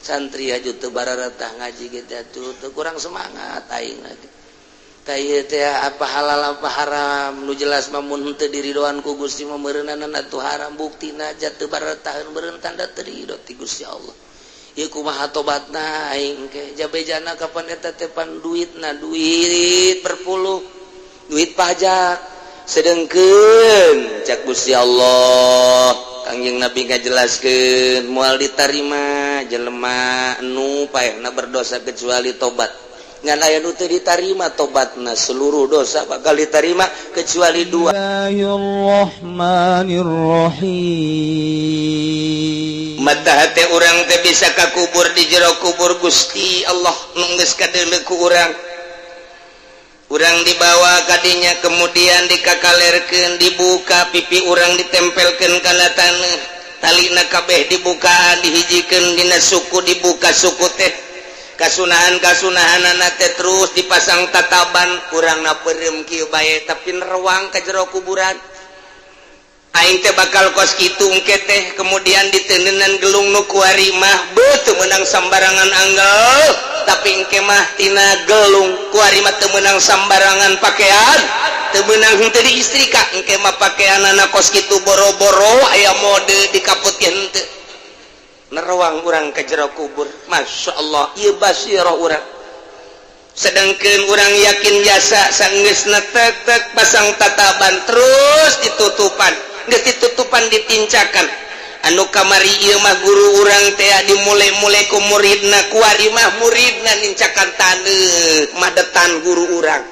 Santri aja teu bararatah ngaji gitu tuh, teu kurang semangat aing lagi. Tah ieu teh apa halal apa haram, nu jelas mah mun henteu diridoan ku Gusti mah meureunana atuh haram. Buktina aja teu bararataheun, meureun tanda teu ridho ti Gusti Allah. Ieu kumaha tobatna aing ke jabejana kapan eta teh? Pan duitna duit berpuluh, duit pajak. Sedengkeun cak Gusti Allah, Kangjeng Nabi ngajelaskeun moal ditarima jelema nu paehna berdosa kecuali tobat. Ngan aya nu teu ditarima tobatna, seluruh dosa bakal diterima kecuali dua. Bismillahirrahmanirrahim. Mata hati urang teh bisa kakubur di jero kubur. Gusti Allah nu geus kadeuleu ku urang. Urang dibawa kadinya, kemudian dikakalerkeun, dibuka pipi urang, ditempelkeun kana taneuh, talina kabeh dibuka, dihijikeun dina suku, dibuka suku teh, kasunahan kasunahanana teh, terus dipasang tataban. Urang na peureum kieu bae, tapi nerawang ka jero kuburan. Aing teh bakal kos kitu engke teh. Kemudian ditendenan gelung nu kuari mah beuh teu meunang sambarangan anggel, tapi engke mah tina gelung kuari mah teu meunang sambarangan pakaian, teu meunang henteu diistrika. Engke mah pakaianana kos kitu, boro-boro aya mode, dikaputkeun henteu. Nerawang urang ke jero kubur. Masya Allah, ieu basirah urang. Sedangkan urang yakin jasa sanggeusna tek tek pasang tataban, terus ditutupan, geus ditutupan ditincakan. Anu kamari ieu mah guru urang teh dimulai-mulai ku muridna, kuari mah muridna nincakan taneuh madetan guru urang.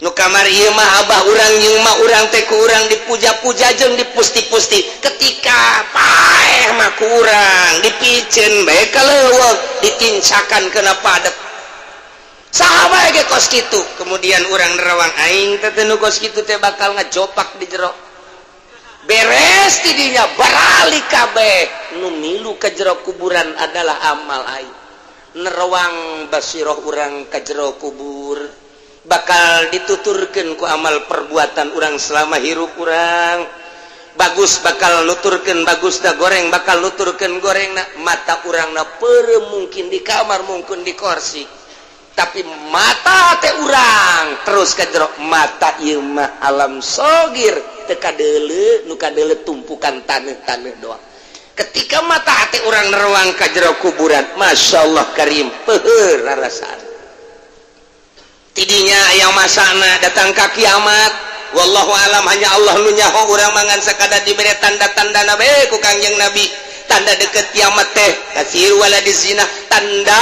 Nu kamari ieu mah abah urang jeung mah urang teh ku urang dipuja-puja jeung dipusti-pusti, ketika paeh mah ku urang dipiceun bae ka leuweung, ditincakan kena padet. Saha bae ge kos kitu. Kemudian urang nerawang, aing teh nu kos kitu teh bakal ngejopak di jero. Beres tidinya baralik kabeh, nu milu ka jero kuburan adalah amal aing. Nerawang basiroh urang ka jero kubur bakal dituturkeun ku amal perbuatan urang selama hirup urang. Bagus bakal nuturkeun bagus da, goreng bakal nuturkeun goreng na. Mata urang na peureum, mungkin di kamar, mungkin di kursi, tapi mata teh urang terus ka jero. Mata ieu mah alam sogir, teu kadeuleu, nu kadeuleu tumpukan taneuh-taneuh doang. Ketika mata hati urang nerawang ka jero kuburan, Masya Allah karim, peuheur rarasaan. Tidinya yang masana datang ka kiamat, wallahu alam, hanya Allah nu nyaho. Urang mangan sakadar dibere tanda-tanda na bae ku Kangjeng Nabi. Tanda deket kiamat teh kasir wala di zina, tanda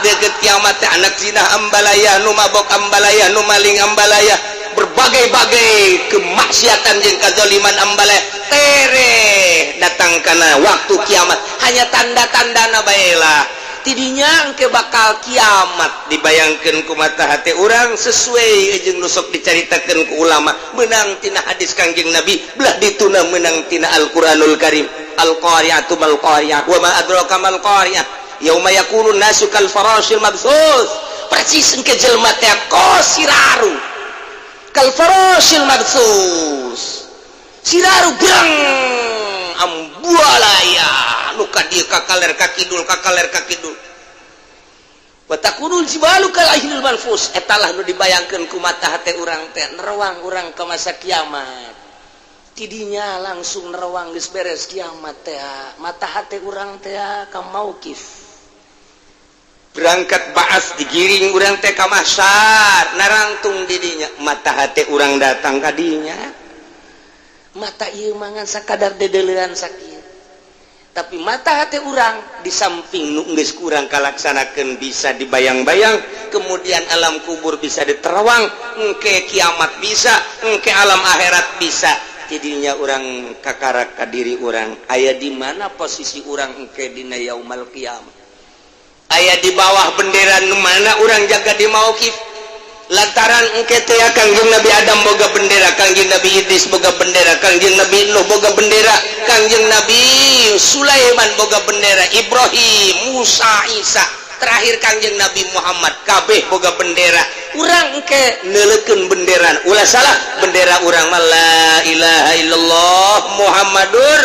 deket kiamat teh anak zina ambalaya, nu mabok ambalaya, nu maling ambalaya, berbagai-bagai kemaksiatan jeung kazaliman ambalaya. Tere datang karena waktu kiamat, hanya tanda-tanda na bae lah. Tidinya engke bakal kiamat dibayangkan ku mata hati urang sesuai jeung nu sok dicaritakeun ku ulama, menang tina hadis Kangjeng Nabi, belah dituna menang tina Al-Qur'anul Karim. Al-qari'atu mal qari'ah, wa ma adraka mal qari'ah, yauma yakunu nasu kal farashil mabthus. Persis engke jelema teh kos siraru, kal farashil mabthus, siraru brang ambualaya, nu ka dieu ka kaler ka kidul, ka kaler ka kidul, wa takunul jibalu kal ihnil manfus. Eta lah nu dibayangkeun ku mata hate urang teh. Nerawang urang ke masa kiamat, tidinya langsung nerawang geus beres kiamat teh, mata hate urang teh ka mauqif, berangkat baas, digiring urang teh ka mahsyar, narangtung didinya mata hate urang datang ka dinya. Mata ieu mangan sakadar dedelean sakieu, tapi mata hati urang di samping nu geus kurang kalaksanakeun bisa dibayang-bayang, kemudian alam kubur bisa diterawang, engke kiamat bisa, engke alam akhirat bisa. Jadinya urang kakarak ka diri urang, aya di mana posisi urang engke dina yaumal kiamat, aya di bawah bendera nu mana urang jaga di mauqif. Lantaran engke teh Kangjeng Nabi Adam boga bendera, Kangjeng Nabi Idris boga bendera, Kangjeng Nabi Nuh boga bendera, Kangjeng Nabi Sulaiman boga bendera, Ibrahim, Musa, Isa, terakhir Kangjeng Nabi Muhammad, kabeh boga bendera. Urang engke neuleukeun bendera, ulah salah bendera urang mah la ilaha illallah Muhammadur.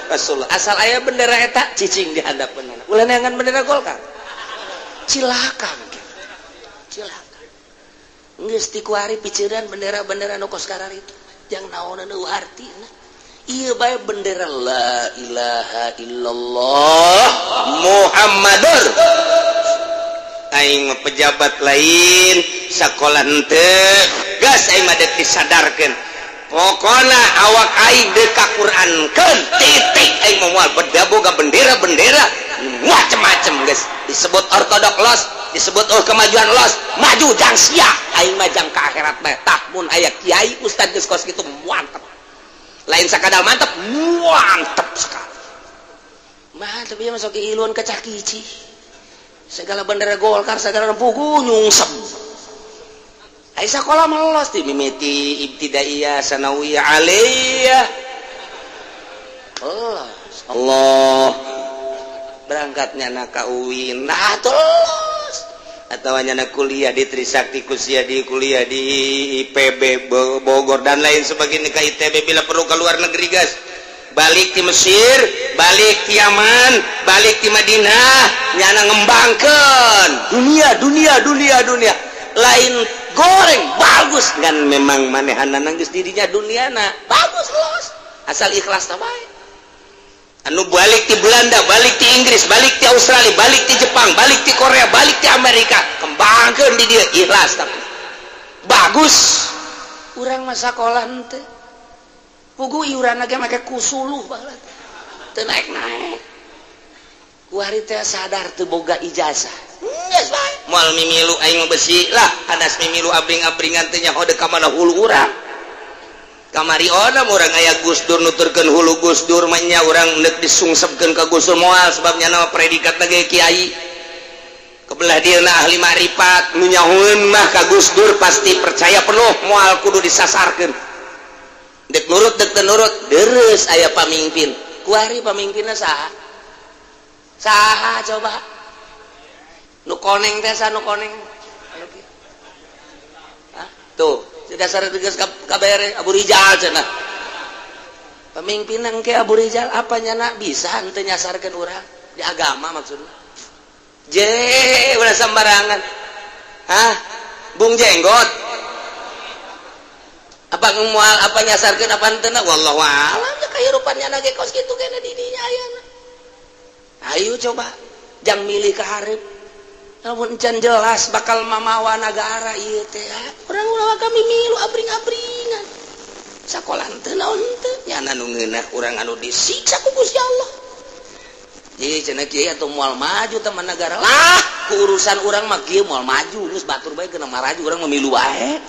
Rasulullah. Asal aya bendera eta cicing di handapeun, ulah neangan bendera Golkar, cilaka, cilaka. Geus ti kuari piceran bendera-bendera nu kos itu jang naon nu artina. Ieu bae bendera la ilaha illallah Muhammadur. Aing pejabat lain, sekolah henteu, gas aing mah dek disadarkeun. Pokona awak aing dek ka Qurankeun, titik. Aing moal beda boga bendera-bendera macem-macem. Geus disebut ortodok los, disebut oh kemajuan los, maju jang sia, aing mah jang ka akhirat mah. Tah, mun aya kiai ustad geus kos kitu, mantep. Lain sakadar mantep, mantep sekali, mantep ya. Masuk iluan kecah kici segala bendera Golkar segala pugu nyungsep. Ai sakola mah los di mimiti ibtidaiyah, sanawiyah, aliyah. Allah Allah, berangkatnya na ka UIN, nah terus atau hanya kuliah di Trisakti, kuliah di kuliah di IPB Bogor dan lain sebagainya, ke ITB, bila perlu ke luar negeri. Gas balik di Mesir, balik di Yaman, balik di Madinah, nyana ngembangkan dunia dunia dunia dunia lain goreng bagus kan. Memang manehana geus dirinya duniana bagus, los, asal ikhlas ta bae. Anu balik di Belanda, balik di Inggris, balik di Australia, balik di Jepang, balik di Korea, balik di Amerika, kembangkan di dia ikhlas tapi bagus. Urang mah sakola henteu pugu, iuran ge make kusuluh baheula teu naek-naek. Kuari teh sadar teu boga ijazah, geus bae moal mimilu. Aing mah besi lah hadas mimilu abring-abringan teh nyaho deuk ka mana hulu urang. Kamari ona urang aya Gus Dur, nuturkeun hulu Gus Dur mah nya urang neuk disungsepkeun ka Gus Dur moal, sebabnya nama predikat lagi kiai kebelah dia ahli makrifat nu nyahoeun mah ka Gus Dur pasti percaya penuh, moal kudu disasarkeun, dek nurut dek teu nurut. Deres aya pamimpin kuari, pamimpinna saha? Saha coba nu koneng teh? Saha nu koneng? Hah? Tuh dasar geus kabere Abu Rijal cenah pemimpin ke Abu Rijal. Apa nyana bisa henteu nyasarkeun urang di agama? Maksudnya je udah sembarangan. Hah, Bung Jenggot apa mual apa nyasarkeun apa henteu? Wallahu a'lam ya, kehidupan nyana ge kos kitu kene di dinya ayana. Ayo coba jang milih ka hareup lamun encan jelas bakal mamawa nagara ieu teh. Urang ulah kami milu abring-abringan, sakola teu, naon teu, nyana nu ngeunah urang anu disiksa ku Gusti Allah. Jadi cenah kiai atau moal maju teman negara lah ku urusan urang mah kieu, moal maju geus batur bae kena maraju, urang mah milu bae.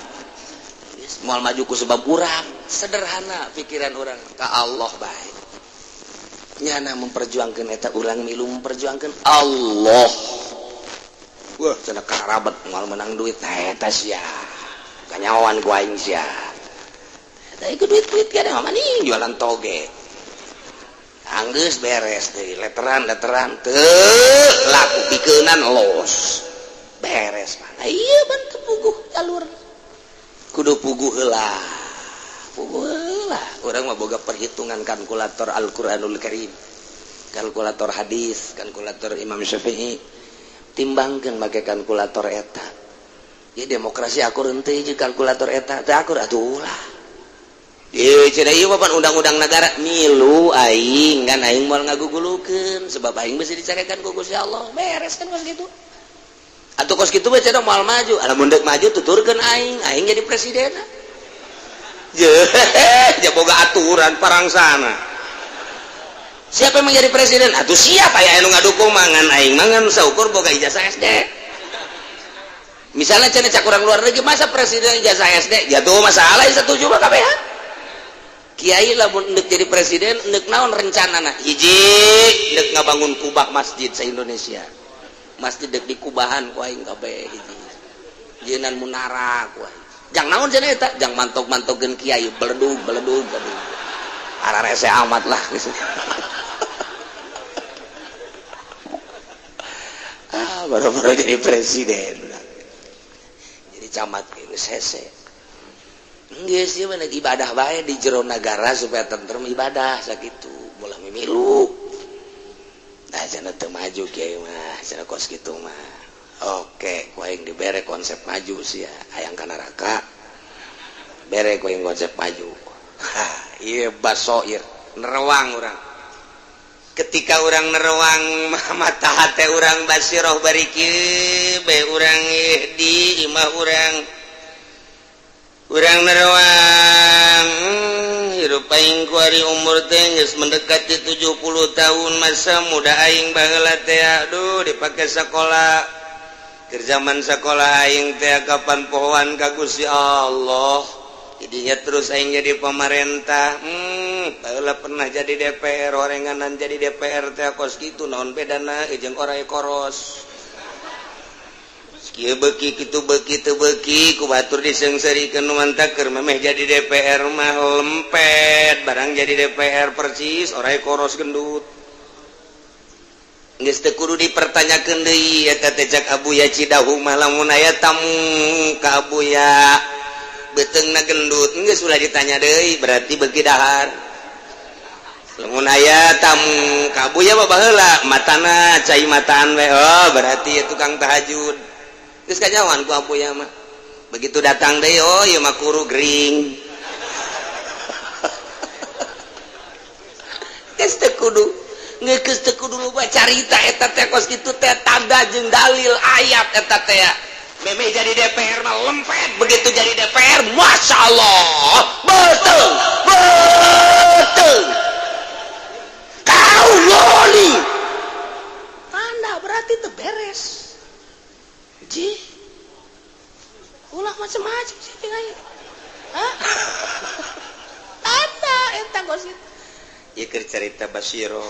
Geus moal maju ku sebab urang sederhana pikiran urang, ka Allah bae nyana memperjuangkan eta. Urang milu memperjuangkan Allah. Wah, cenah karabat moal menang duit eta sia, kanyawan ku aing sia. Eta ieu duit-duit kada mah nih jualan toge. Anggeus beres deui letteran letteran teu laku, pikeunan los beres mah. Ieu ban teu puguh jalur, kudu puguh heula, puguh heula. Urang mah boga perhitungan kalkulator Al-Qur'anul Karim, kalkulator hadis, kalkulator Imam Syafi'i. Timbangkeun make kalkulator eta ya, demokrasi akur henteu jeung kalkulator eta? Teu akur atuh ulah. Ieu cenah ieu mah undang-undang negara, milu aing kan aing moal ngagugulukeun sebab aing bisi dicarekan ku Gusti Allah. Beres kan kos kitu? Atuh kos kitu mah cenah moal maju. Lamun deuk maju tuturkeun aing, aing jadi presiden. Je, ja boga aturan parangsana. Siapa yang menjadi presiden? Atuh siapa ya anu ngadukung mangan aing mangan saukur boga ijazah SD. Misalnya cenah cak urang luar negeri, masa presiden ijazah SD? Ya tuh masalah setuju mah kabeh. Kiai lamun endek jadi presiden endek naon rencanana? Hiji, endek ngabangun kubah masjid se Indonesia. Masjid dek dikubahan ku aing kabeh hiji. Jeunan munara ku aing. Jang naon cenah eta? Jang mantok-mantogkeun kiai beledug beledug aduh. Ararese amat lah geus. Ah, baru-baru jadi presiden. Jadi camat geus hese. Geus ieu mah ibadah bae di jero nagara supaya tentrem ibadah sakitu. Ulah mimiti. Milu. Nah cenah teu maju kiai mah, cenah kos kitu mah. Oke, ku aing dibere konsep maju sia, hayang ka neraka. Bere ku aing konsep maju. Ha, ieu basoir, nerewang urang. Ketika urang nerewang mata hate urang basiroh bari kieu bae urang di imah urang. Urang nerewang hirup aing kuari umur teh geus mendekati 70 tahun masa muda aing baheula teh aduh dipake sakola. Keur zaman sakola aing teh kapan pohoan ka Gusti Allah. Jadinya terus aing jadi pemerintah. Baheula pernah jadi DPR, orenganan jadi DPR teh kos kitu naon bedana jeung oray koros. Kieu beuki kitu beuki teu beuki ku batur diseungseurikeun nu mantap keur memeh jadi DPR mah lempet barang jadi DPR persis oray koros gendut. Geus teu kudu dipertanyakeun deui eta teh cak Abuya Cidahu mah lamun aya tamu ka Abuya beuteungna gendut geus ulah ditanya deui berarti beuki dahar. Lamun aya tamu ka Abuya mah baheula matana cai mataan we oh berarti ieu tukang tahajud. Geus kanyawan ku Abuya mah. Begitu datang deui oh ieu mah kuru gering. Geus teu kudu geus teu kudu loba carita eta teh kos kitu teh tanda jeung dalil ayat eta teh. Memeh jadi DPR mah lempet begitu jadi DPR Masya Allah betul betul kau loli tanda berarti itu beres ji ulah macam-macam sih tinggal tanda eta kos kitu ieu keur carita basiro.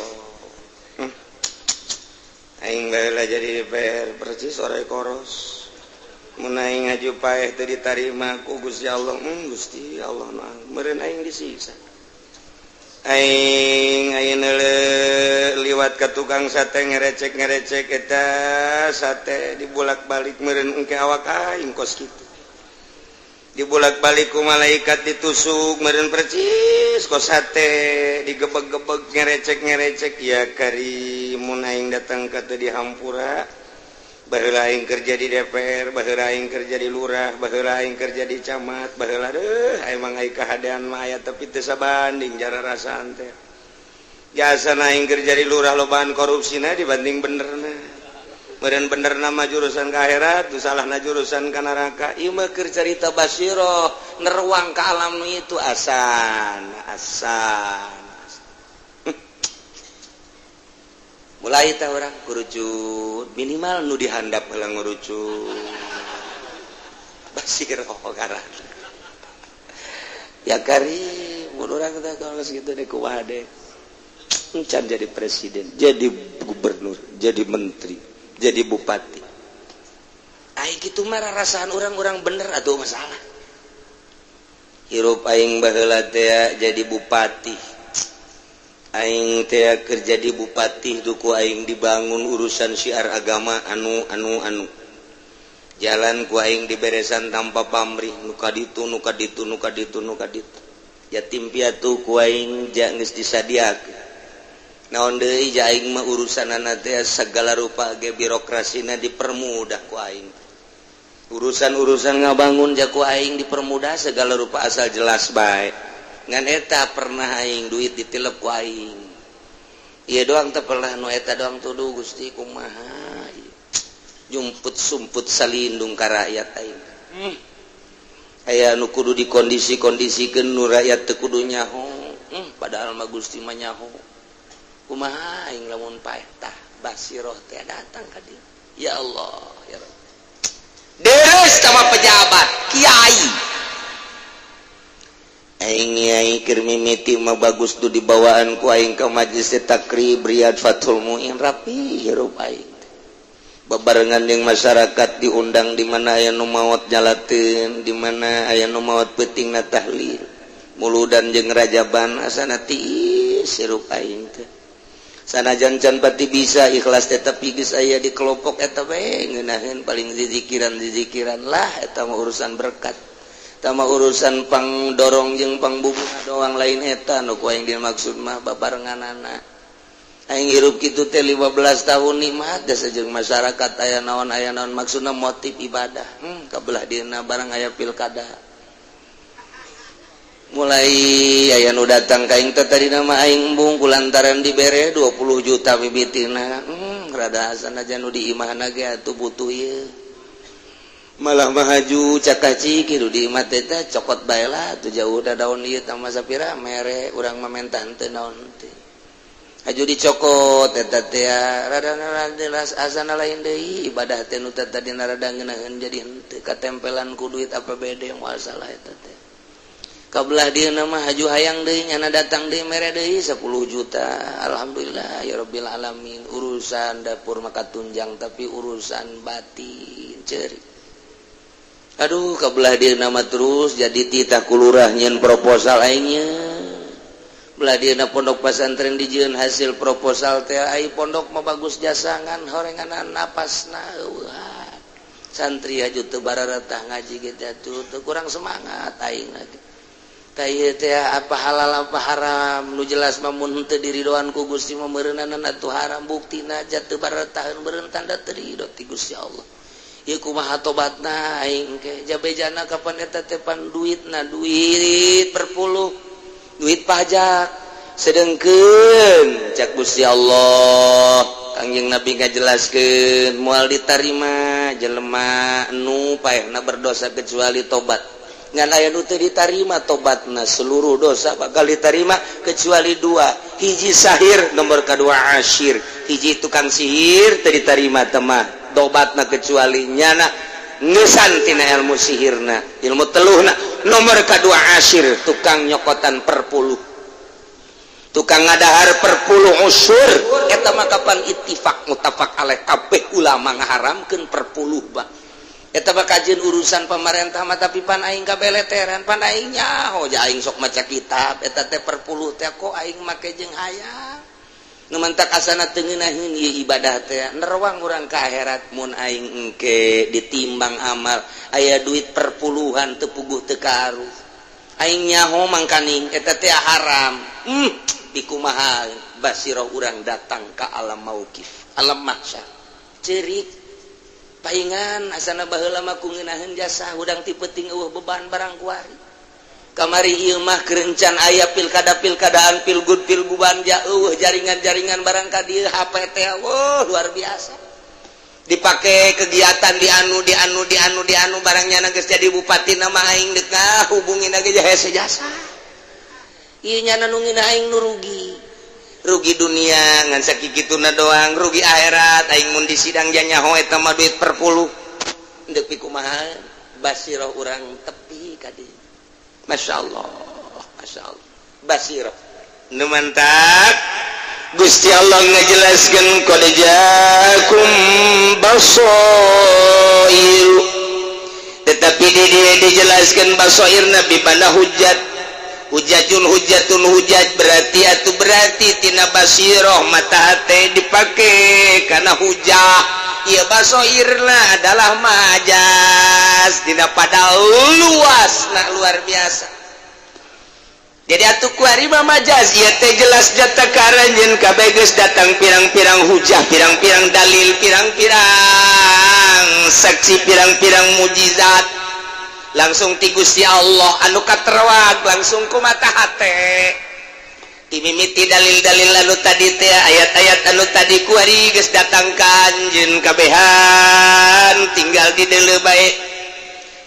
Aing baheula jadi DPR persis oray koros. Mun aing ngaju paeh teu ditarima ku Gusti Allah, Gusti Allah mah meureun aing disiksa. Aing ayeuna liwat ka tukang sate ngerecek-ngerecek eta sate dibulak-balik meureun engke awak aing kos kitu. Dibulak-balik ku malaikat ditusuk meureun percis kos sate digebeg-gebeg ngerecek-ngerecek ya kari mun aing datang ka teu dihampura. Baheula aing kerja di DPR, baheula aing kerja di lurah, baheula aing kerja di camat, baheula deuh emang aing kahadean mah aya tapi teu sabanding jara rasaan teh. Jasana aing kerja di lurah lobaan korupsina dibanding benerna. Meureun benerna mah jurusan ka akhirat, nu salahna jurusan ka neraka. Ieu mah keur carita basiroh, neruang ka alam nu itu asan, asan. Mulai teh orang kurucut minimal nu dihandap heula ngurucut basiroh ngaran ya kari mun urang teh kalau geus kitu deh kumaha deh encan jadi presiden jadi gubernur jadi menteri jadi bupati ai kitu mah rasaan urang-urang bener atuh masalah hirup aing baheula teh jadi bupati aing teh kerja di bupati duku aing dibangun urusan syiar agama anu anu anu jalan ku aing diberesan tanpa pamrih nu kaditu nu kaditu nu kaditu nu kaditu yatim piatu ku aing geus disadiakeun naon deui ja aing mah urusanana teh segala rupa ge birokrasina dipermudah ku aing urusan-urusan ngabangun ja ku aing dipermudah segala rupa asal jelas bae ngan eta pernah aing duit ditilep ku aing ieu doang teh pernah nu eta doang tuduh Gusti kumaha jumput sumput salindung ka rakyat aing. Aya nu kudu dikondisi-kondisikeun nu rakyat teu kudu nyaho padahal mah Gusti mah nyaho kumaha aing lamun paeh tah basiroh teh datang ka dieu ya Allah ya Rabb deres sama pejabat kiai aing aing keur mimiti mah bagus tuh dibawaan ku aing ka majelis takrib Riyad Fathul Muin rapi hirup aing bebarengan jeung masyarakat diundang di mana aya nu maot nyalateun di mana aya nu maot peutingna tahlil muludan jeung rajaban asana tiis hirup aing teh sanajan can pati bisa ikhlas teh tapi geus aya di kelompok eta bae ngeunaheun paling zizikiran-zizikiran lah eta mah urusan berkat tama urusan pang dorong jeung pang bubuh doang lain eta nu ku aing dimaksud mah babarenganana. Aing hirup kitu teh 15 tahun nikmat jasa jeung masyarakat, aya naon, aya naon, maksudna motif ibadah. Kabelah dieuna barang aya pilkada mulai aya nu datang ka aing teh. Tadina mah aing embung kulantaran dibere 20 juta mimitina. Rada sanajan nu di imahna ge atuh butuh ieu, malah mahaju cakaci kitu di imah teh cokot bae lah tuh, jauh da daun ieu tah sapira mere urang mah menta teu naon teh, haju dicokot eta teh. Rada jelas asana lain deui ibadah teh, nu tadina rada ngeunaheun jadi henteu, katempelan ku duit APBD. Moal salah eta teh. Kabelah dia nama haju hayang deui, nyana datang deui, mere deui 10 juta. Alhamdulillah ya rabbil alamin, urusan dapur maka tunjang, tapi urusan batin ceri. Aduh, kabelah dia nama terus jadi titah ku lurah nyieun proposal aingnya. Belah dia pondok pesantren dijieun hasil proposal teh, ai pondok mah bagus jasangan horenganan napasna eueuhan. Santri haju teu bararatah ngaji gitu tuh, kurang semangat aing lagi. Teh apa halal apa haram, nu jelas mah mun henteu diridoan ku Gusti mah meureunana atuh haram. Buktina teu barataheun meureun tanda teu ridho ti Gusti Allah. Ieu kumaha tobatna aing ke jabejana kapan eta teh? Pan duitna duit berpuluh, duit pajak, sedengkeun cak Gusti Allah, Kangjeng Nabi ngajelaskeun moal ditarima jelema nu paehna berdosa kecuali tobat. Ngan aya nu teu ditarima tobatna, seluruh dosa bakal diterima kecuali dua: hiji sahir, nomor kedua asyir. Hiji tukang sihir, teu diterima temah tobatna kecuali nyana ngesan tina ilmu sihirna, ilmu teluhna. Nomor kedua asyir, tukang nyokotan perpuluh, tukang ngadahar perpuluh, usur. Eta mah kapan ittifaq muttafaq alaih, kabeh ulama ngaharamkeun perpuluh. Bah, eta mah kajian urusan pemerintah mah, tapi pan aing kabeleteran, pan aing nyaho ja aing sok maca kitab eta teh perpuluh teh kok aing make jeung hayang nu mantak asana teu ngeunaheun ieu ibadah teh. Nerawang urang ka akhirat mun aing engke ditimbang amal aya duit perpuluhan teu puguh teu karuh. Aing nyaho mangkaning eta teh haram. Dikumaha basirah urang datang ka alam mauqif, alam mahsyar, cerik paingan asana baheula mah ku ngeunaheun jasa hudang ti peuting eueuh beban barang kuari. Kamari ieu mah kerencan aya pilkada pilkadaan, pilgub pilguban, ja eueuh jaringan-jaringan barang ka dieu. HP teh, wah, luar biasa dipake kegiatan di anu, di anu, di anu, di anu. Barangnya geus jadi bupati nama aing deuk hubungin ge hese jasa. Ieu nyana nu ngeunah aing nu rugi, rugi dunia ngan sakikituna doang, rugi akhirat aing mun di sidang nyaho eta mah duit perpuluh. Deuk pikumaha basirah urang tepi ka dieu? Masya Allah, Masya Allah, basirah nu mantap. Gusti Allah ngajelaskeun qad jaakum basair, tetapi di dia dijelaskan basoir nabi pada hujat hujatun hujatun hujat, berarti atau berarti tina basiroh mata hati dipake karena hujah. Iya, basoirna adalah majas tidak pada luas, nah, luar biasa. Jadi atuh kuari mah majaz ieu teh jelas jata karanjeun kabeh geus datang pirang-pirang hujah, pirang-pirang dalil, pirang-pirang saksi, pirang-pirang mujizat langsung ti Gusti Allah anu katerwag langsung ku mata hate. Timimiti dalil-dalil anu tadi teh, ayat-ayat anu tadi kuari geus datang ka anjeun kabehan, tinggal di deuleu bae.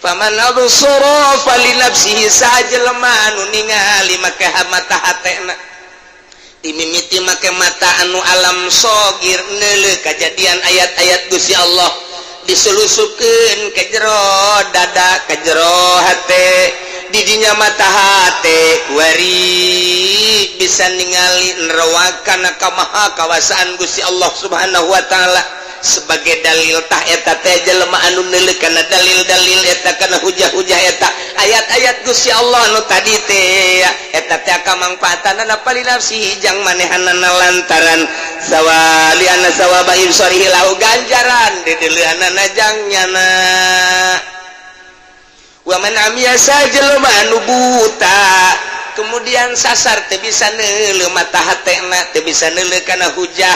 Faman absara falinafsihi, sajelema anu ningali make mata hatena, dimimiti make mata anu alam sogir, neuleuh kajadian ayat-ayat Gusti Allah diselusupkeun ke jero dada, ke jero hate, didinya mata hate kuari bisa ningali nerawakana kamaha kawasaan Gusti Allah Subhanahu wa taala sebagai dalil. Tah, eta teh jelema anu neuleuh kana dalil-dalil eta, kana hujah-hujah eta, ayat-ayat Gusti Allah nu tadi teh, eta teh kamangfaatanana falinafsihi jang manehanana, lantaran sawali anna sawaba ibsarihi lahu, ganjaran dideuleuhanana jang nyana. Wa man amiya, sajelema anu buta. Kemudian sasar, teu bisa neuleu mata hatena, teu bisa neuleu kana hujah,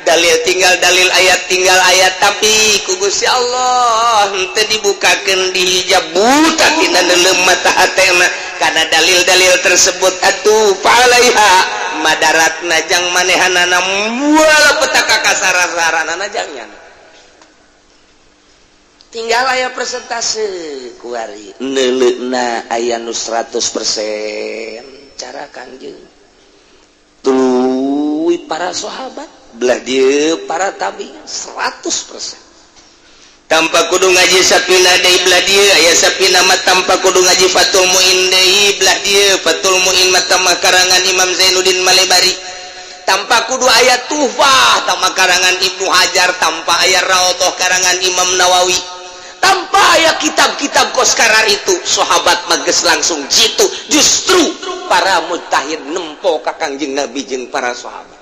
dalil tinggal dalil, ayat tinggal ayat, tapi ku Gusti Allah henteu dibukakeun, dihijab, buta tina neuleu mata hatena karena dalil-dalil tersebut. Atuh fa'alaiha madaratna jang manehanana, malapetaka kasara-saranana jangnya. Tinggal aya persentase kuari neuleuna aya nu 100% cara Kangjeng, tuluy para sahabat, belah dieu para tabi 100% tanpa kudu ngaji Sapina deui. Belah dieu aya Sapina mah tanpa kudu ngaji Fathul Muin deui. Belah dieu Fathul Muin mah tambah karangan Imam Zainuddin Malebari, tanpa kudu aya Tuhfah tambah karangan Ibnu Hajar, tanpa aya Raudhah karangan Imam Nawawi, tanpa aya kitab-kitab kos kararitu, sahabat mah geus langsung jitu. Justru para mujtahid nempo ka Kangjeng Nabi jeung para sahabat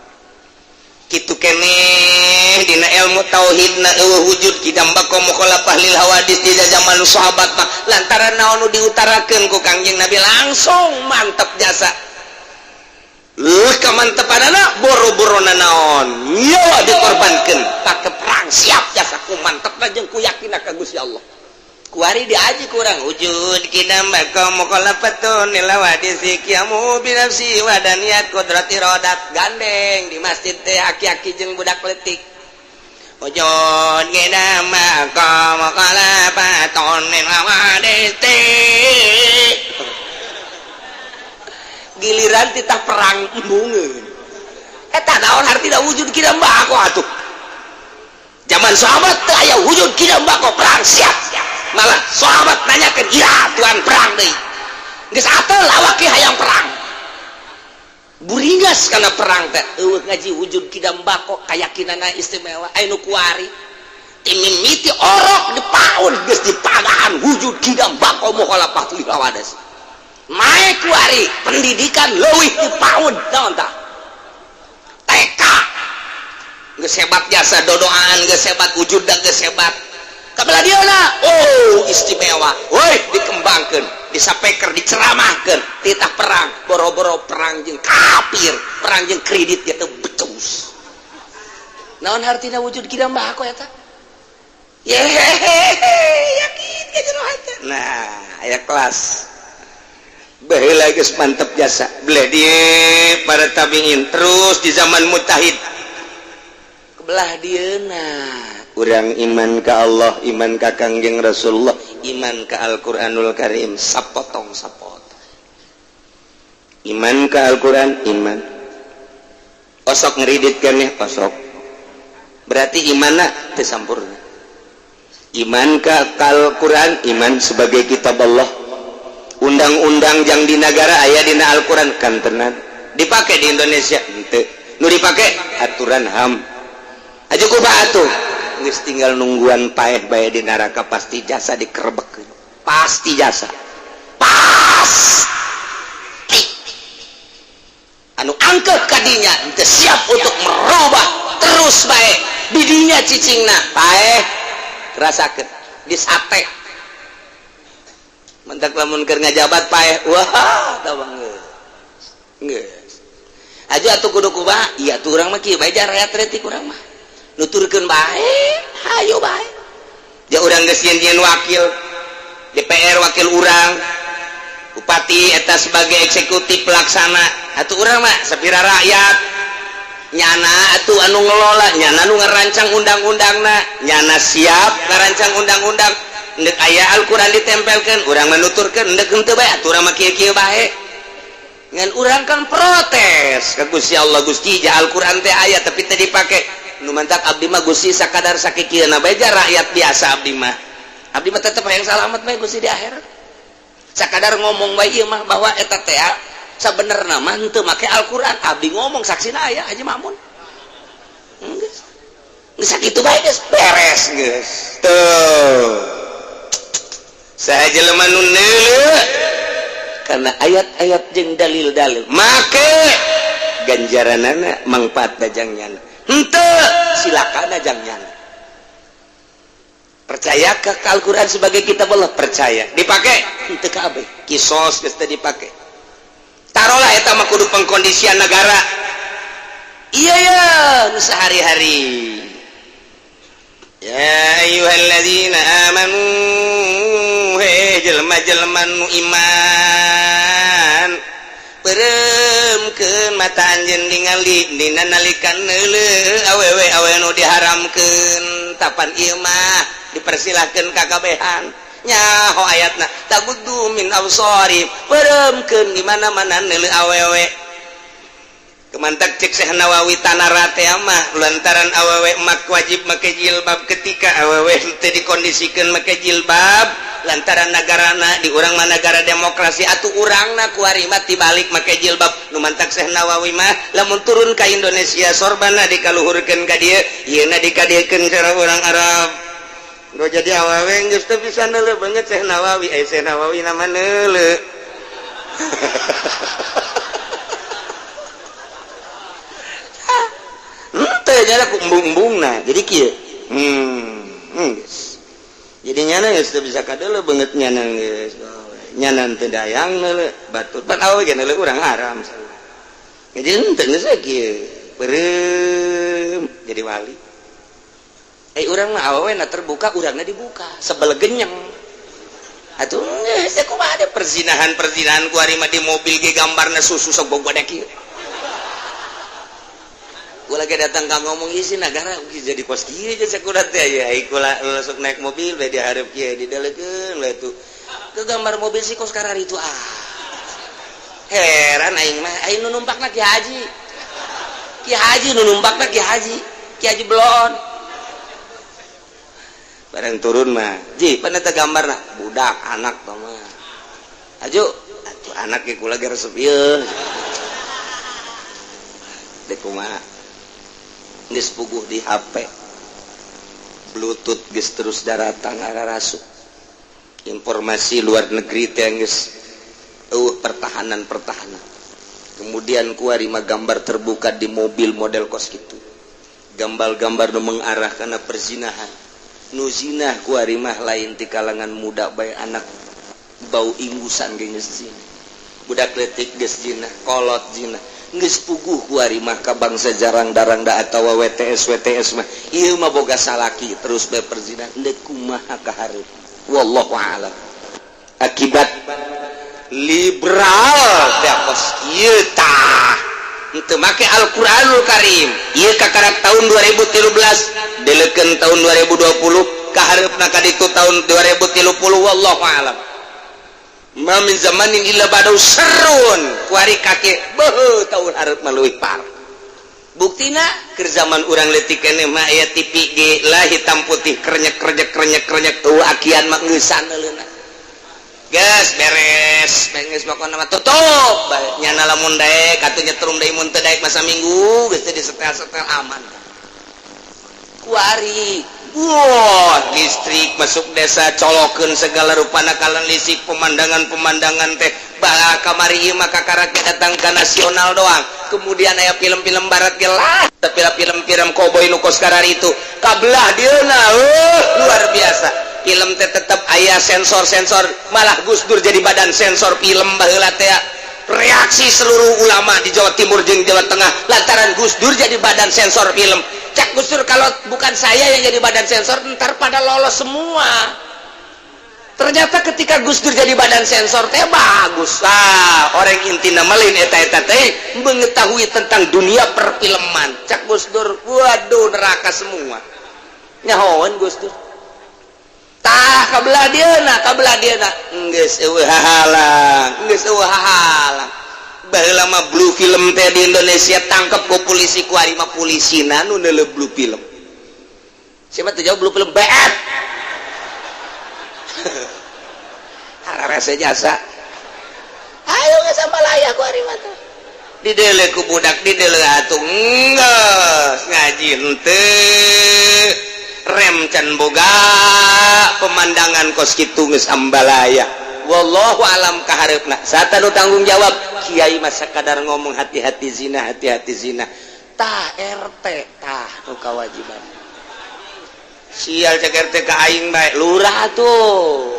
kitu keneh. Dina ilmu tauhid na euweuh wujud qidam baqa mukhalafah lil hawadis di zaman sahabat mah, lantaran naon nu diutarakeun ku Kangjeng Nabi langsung mantep jasa. Leuh kamantepanana, boro-boro naon nyawa dikorbankeun pake perang siap jasa ku mantepna jeung ku yakinna ka Gusti Allah. Kuari diaji kurang wujud qidam baqa mukhalafatun lil hawadis qiyamu bi nafsi wadaniyat qudrat iradat. Gandeng di masjid teh aki-aki jeung budak leutik, wujud qidam baqa mukhalafatun lil hawadis. Giliran titah perang, embungeun. Eta naon hartina wujud qidam baqa? Atuh zaman sahabat teu aya wujud qidam baqa, perang siap. Malah sahabat nanyakeun, "Ira tuan perang deui?" Geus atel awak ge hayang perang, buringas kana perang teh. Euweuh ngaji wujud qidam baqa, kayakinanna istimewa. Aya nu kuari timimiti orok di paun geus dipagahan wujud qidam baqa mukhalafah lil hawadis. Naik kuari pendidikan leuwih di paun, naon tah, TK geus hebat jasa, dodoan geus hebat, wujudna geus hebat. Kabelah dieuna, oh, istimewa woi, dikembangkeun, disapeker, diceramahkeun titah perang. Boro-boro perang jeung kafir, perang jeung kredit ge teu becus. Naon hartina wujud qidam baqa eta? Yehehe, yakin ka jero hate. Nah, aya kelas baheula geus mantep jasa. Belah dieu para tabiin, terus di zaman mujtahid. Kebelah dieuna urang iman ka Allah, iman ka Kangjeng Rasulullah, iman ka Al-Qur'anul Karim, sapotong sapotong. Iman ka Al-Qur'an, iman osok ngeridit keneh osok, berarti imanna teu sampurna. Iman ka Al-Qur'an, iman sebagai kitab Allah, undang-undang yang di negara aya dina Al-Qur'an kantenan dipakai di Indonesia henteu. Nu dipake aturan HAM aja. Kumaha atuh? Geus tinggal nungguan paeh bae di neraka. Pasti jasa dikerebek, pasti jasa, pasti anu angkat kadinya henteu siap untuk merubah terus bae didinya cicingna, paeh rasakeun disate. Mentak lamun keur ngajabat paeh, wah, tah geus geus aja atuh. Kudu kumaha? Iya tuh, urang mah kieu bae, rakyat leutik urang mah nuturkeun bae, hayo bae. Ja urang geus yen wakil DPR, wakil urang bupati eta sebagai eksekutif pelaksana. Atuh urang mah sapira rakyat, nyana atuh anu ngelola, nyana anu ngerancang undang-undangna, nyana siap ngerancang undang-undang. Ndek aya Al-Qur'an ditempelkeun, urang menuturkeun. Ndek henteu bae, atuh urang mah kieu-kieu bae. Ngan urang kan protes ke Gusti Allah, "Gusti, ja Al-Qur'an teh aya tapi teu dipake." Nu mantak abdi mah, Gusti, sakadar sakikieuna bae, ja rakyat biasa abdi mah. Abdi mah tetep hayang salamet bae, Gusti, di akhirat. Sakadar ngomong bae ieu mah bahwa eta teh sabenerna mah henteu make Al-Qur'an. Abdi ngomong, saksina aya Haji Mamun. Geus geus sakitu bae, geus beres geus. Tuh, saya jelema nu karena ayat-ayat jeung dalil-dalil make, ganjaranana mangfaat dajangnya, henteu silakan dajangnya. Percaya ke Al-Quran sebagai kitab Allah? Percaya. Dipakai? Henteu kabeh. Kisos geus teu dipake. Taruhlah eta mah kudu pengkondisian negara. Iya ya, nu sehari-hari. Ya ayyuhalladzina amanu, he jelema-jelema nu iman, peureumkeun mata anjeun ningali dina nalika neuleuh awewe awewe nu diharamkeun. Tapan ieu mah dipersilahkeun kakabehan, nyaho ayatna, taghuddu min absari, peureumkeun di mana-mana neuleuh awewe. Kemantak cek Syekh Nawawi, tanara teh mah lantaran awewe mak wajib make jilbab. Ketika awewe teu dikondisikeun make jilbab lantaran negarana di urang mah negara demokrasi, atuh urangna kuari mah tibalik make jilbab. Nu mantak Syekh Nawawi mah lamun turun ka Indonesia, sorbana dikaluhurkeun ka dieu, ieuna dikadiekeun cara urang Arab. Nu jadi awewe geus teu bisa neuleuh banget Syekh Nawawi, eh Syekh Nawawi nama neuleuh. Henteu nyana ku embung-embungna. Jadi kieu. Geus. Jadi nyana geus teu bisa kadeuleuh beungeut nyana geus. Nyana teu dayang neuleuh batur. Pan awewe ge neuleuh urang haram. Jadi henteu geus kieu. Beureum jadi wali. Eh, urang mah awewe na terbuka, urangna dibuka. Sebel genyeng. Atuh geus kumaha ada perzinahan-perzinahan kuari mah di mobil ge gambarna susu sok boga kieu. Gua lagi datang ka ngomong isi negara jadi kos kieu aja sakurat teh ya kula langsung naik mobil bae dihareup kieu didelekeun lah itu ke gambar mobil si kos karar itu. Ah, heran aing mah, aing nu numpakna Ki Haji, Ki Haji nu numpakna, Ki Haji, Ki Haji belon bareng turun mah ji pan eta gambarna budak anak tah mah aju atuh anak ge kula ge resep ieu dek kumaha. Geus puguh di HP Bluetooth geus terus daratang ararasuk informasi luar negeri teh geus eueuh pertahanan-pertahanan. Kemudian kuari mah gambar terbuka di mobil model kos kitu, gambar-gambar nu mengarah kana perzinahan. Nu zinah kuari mah lain ti kalangan muda bae, anak bau ingusan ge geus zina, budak leutik geus zina, kolot zina. Geus puguh kuari mah ka bangsa jarang darang da atawa WTS WTS mah ieu mah boga salaki terus bae perzinahan. Deuk kumaha ka hareup, wallahu a'lam. Akibat liberal teh kos kieu tah, henteu make Al-Qur'anul Karim. Ieu kakarak tahun 2013, delekeun tahun 2020, ka hareupna ka ditu tahun 2030, wallahu a'lam. Ma min zamanin illa ba'dahu syarrun. Kuari kake beuh tahun hareup mah leuwih parah. Buktina keur zaman urang leutik keneh mah aya TV ge lah hitam putih, krenyek krenyek krenyek krenyek, tuh akian mah ngeusan neuleuna geus beres geus pokona mah tutup bae. Nyana lamun daek atuh nyetrum deui, mun teu daek masa minggu geus teh disetel-setel aman. Kuari wah, listrik masuk desa, colokeun segala rupana kalan listrik, pemandangan-pemandangan teh bala kamari ieu mah kakarak datang ke nasional doang. Kemudian aya film-film barat ge lah, tapi film-film koboi nu kos itu kabelah dieuna luar biasa. Film teh tetep aya sensor-sensor, malah Gus Dur jadi badan sensor film baheula teh. Reaksi seluruh ulama di Jawa Timur jeung Jawa Tengah lantaran Gus Dur jadi badan sensor film. Cak Gus Dur, kalau bukan saya yang jadi badan sensor, ntar pada lolos semua. Ternyata ketika Gus Dur jadi badan sensor teh bagus lah. Orang intina melin eta eta teh mengetahui tentang dunia perfilman. Cak Gus Dur, waduh, neraka semua. Nyahoan Gus Dur tah kabelah dieuna, kabelah dieuna geus eueuh hahalang, geus eueuh hahalang. Baheula mah blue film teh di Indonesia tangkep ku polisi, kuari mah polisina nu neuleuh blue film. Siapa tuh jauh blue film BF hararese jasa ayo geus sambalaya kuari mah teh didele ku budak, didele atuh geus ngaji henteu, rem can boga, pemandangan kos kitu geus ambalaya. Wallahu alam kahareupna. Sata nu tanggung jawab kiai mah sakadar ngomong hati-hati zina, hati-hati zina. Tah RT tah nu kawajiban. Sial, cek RT ka aing bae, lurah tuh.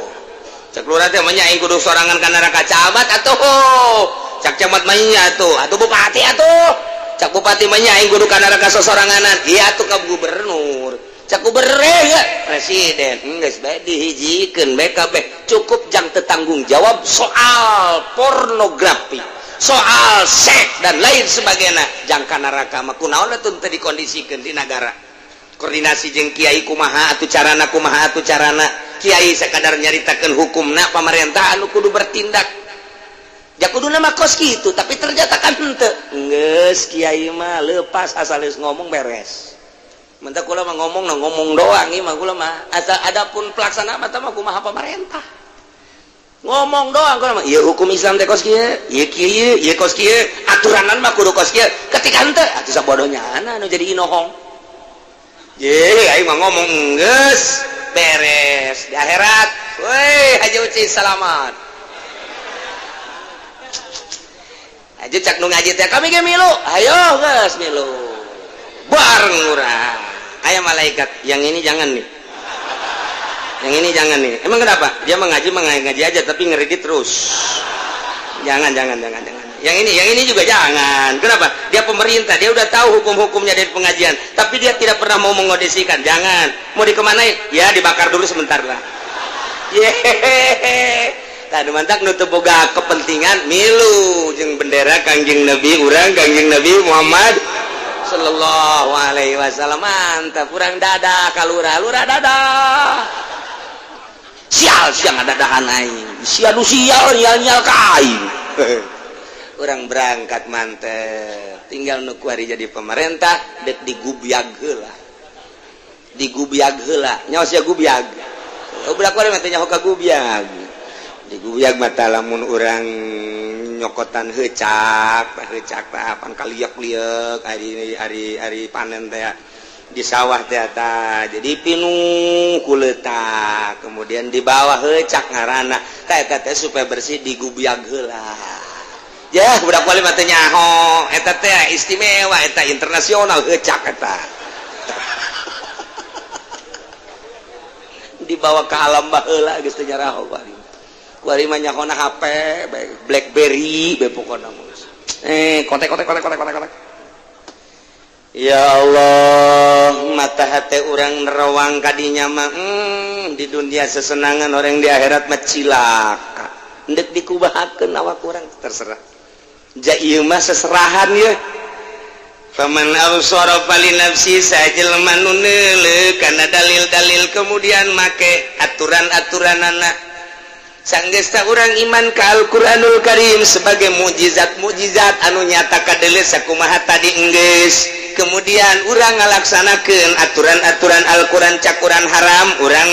Cek lurah teh mah aing kudu sorangan ka neraka camat atuh. Cak camat mah nya atuh, atuh bupati atuh. Cak bupati mah nya aing kudu ka neraka sosoranganan. Iya atuh ka gubernur. Cak gubernur ya presiden. Geus bae dihijikeun bae kabeh. Cukup jang tetanggung jawab soal pornografi, soal seks dan lain sebagainya. Jang ka neraka mah kunaon atuh teu dikondisikeun di nagara. Koordinasi jeung kiai kumaha atuh carana, kumaha atuh carana. Kiai sekadar nyaritakeun hukumna, pamarentah anu kudu bertindak. Ja kuduna mah kos kitu, tapi ternyata kan henteu. Geus kiai mah lepas, asal geus ngomong beres. Mentah kula mah ngomong nah ngomong doang ieu mah kula mah. Asal adapun pelaksana mah mah kumaha pamarentah. Ngomong doang kula mah, ieu hukum Islam teh kos kieu, ieu kieu, ieu kos kieu, aturanan mah kudu kos kieu. Ketika henteu atuh sabodohnya anu jadi inohong. Ye, aing mah ngomong geus beres di akhirat. Woi, Haji Uci selamat. Haji cak nu ngaji teh kami ge milu. Ayo geus milu. Bareng urang. Aya malaikat, yang ini jangan nih. Yang ini jangan nih. Emang kenapa? Dia mengaji mengaji aja tapi ngeredit terus. Jangan, jangan, jangan, jangan. Yang ini juga jangan. Kenapa? Dia pemerintah, dia udah tahu hukum-hukumnya dari pengajian, tapi dia tidak pernah mau mengondisikan. Jangan. Mau dikemanain? Ya dibakar dulu sebentar lah. Yehehe. Tadi mantak nutup boga kepentingan milu jeung bendera Kangjeng Nabi urang, Kangjeng Nabi Muhammad sallallahu alaihi wasallam. Mantap, urang dadah ka lurah, lurah dadah. Sial siang dadahan aing. Sia nu sial nyal-nyal ka aing. Orang berangkat mantep, tinggal nu kuari jadi pemerintah dek digubyag heula, digubyag heula nyawa sia gubyag. Budak kuari mah teh nyaho ka gubyag. Digubyag mata lamun urang nyokotan heucak heucak tah pan kaliek-liek ari ari ari panen teh di sawah teh ta, jadi pinuh ku leutak, kemudian di bawah heucak ngaranna tah eta teh supaya bersih digubyag heula. Ya budak wali mah teh nyaho eta teh istimewa, eta internasional heucak eta. Dibawa ke alam baheula geus teh nyaraho kuari. Kuari mah nyahona HP, BlackBerry be pokona mah. Kontak kontak kontak kontak kontak kontak. Ya Allah, mata hati urang nerawang kadinya mah di dunia sesenangan, orang di akhirat mah cilaka. Ndek dikubahakeun awak urang terserah. Ja ieu mah seserahan ya. Faman absara fali nafsi, sajelma nu neuleuh kana dalil-dalil kemudian make aturan-aturanana. Sanggeus ta urang iman ka Al-Qur'anul Karim sebagai mukjizat-mukjizat anu nyata kadeuleu sakumaha tadi enggeus. Kemudian urang ngalaksanakeun aturan-aturan Al-Qur'an, cakuran haram urang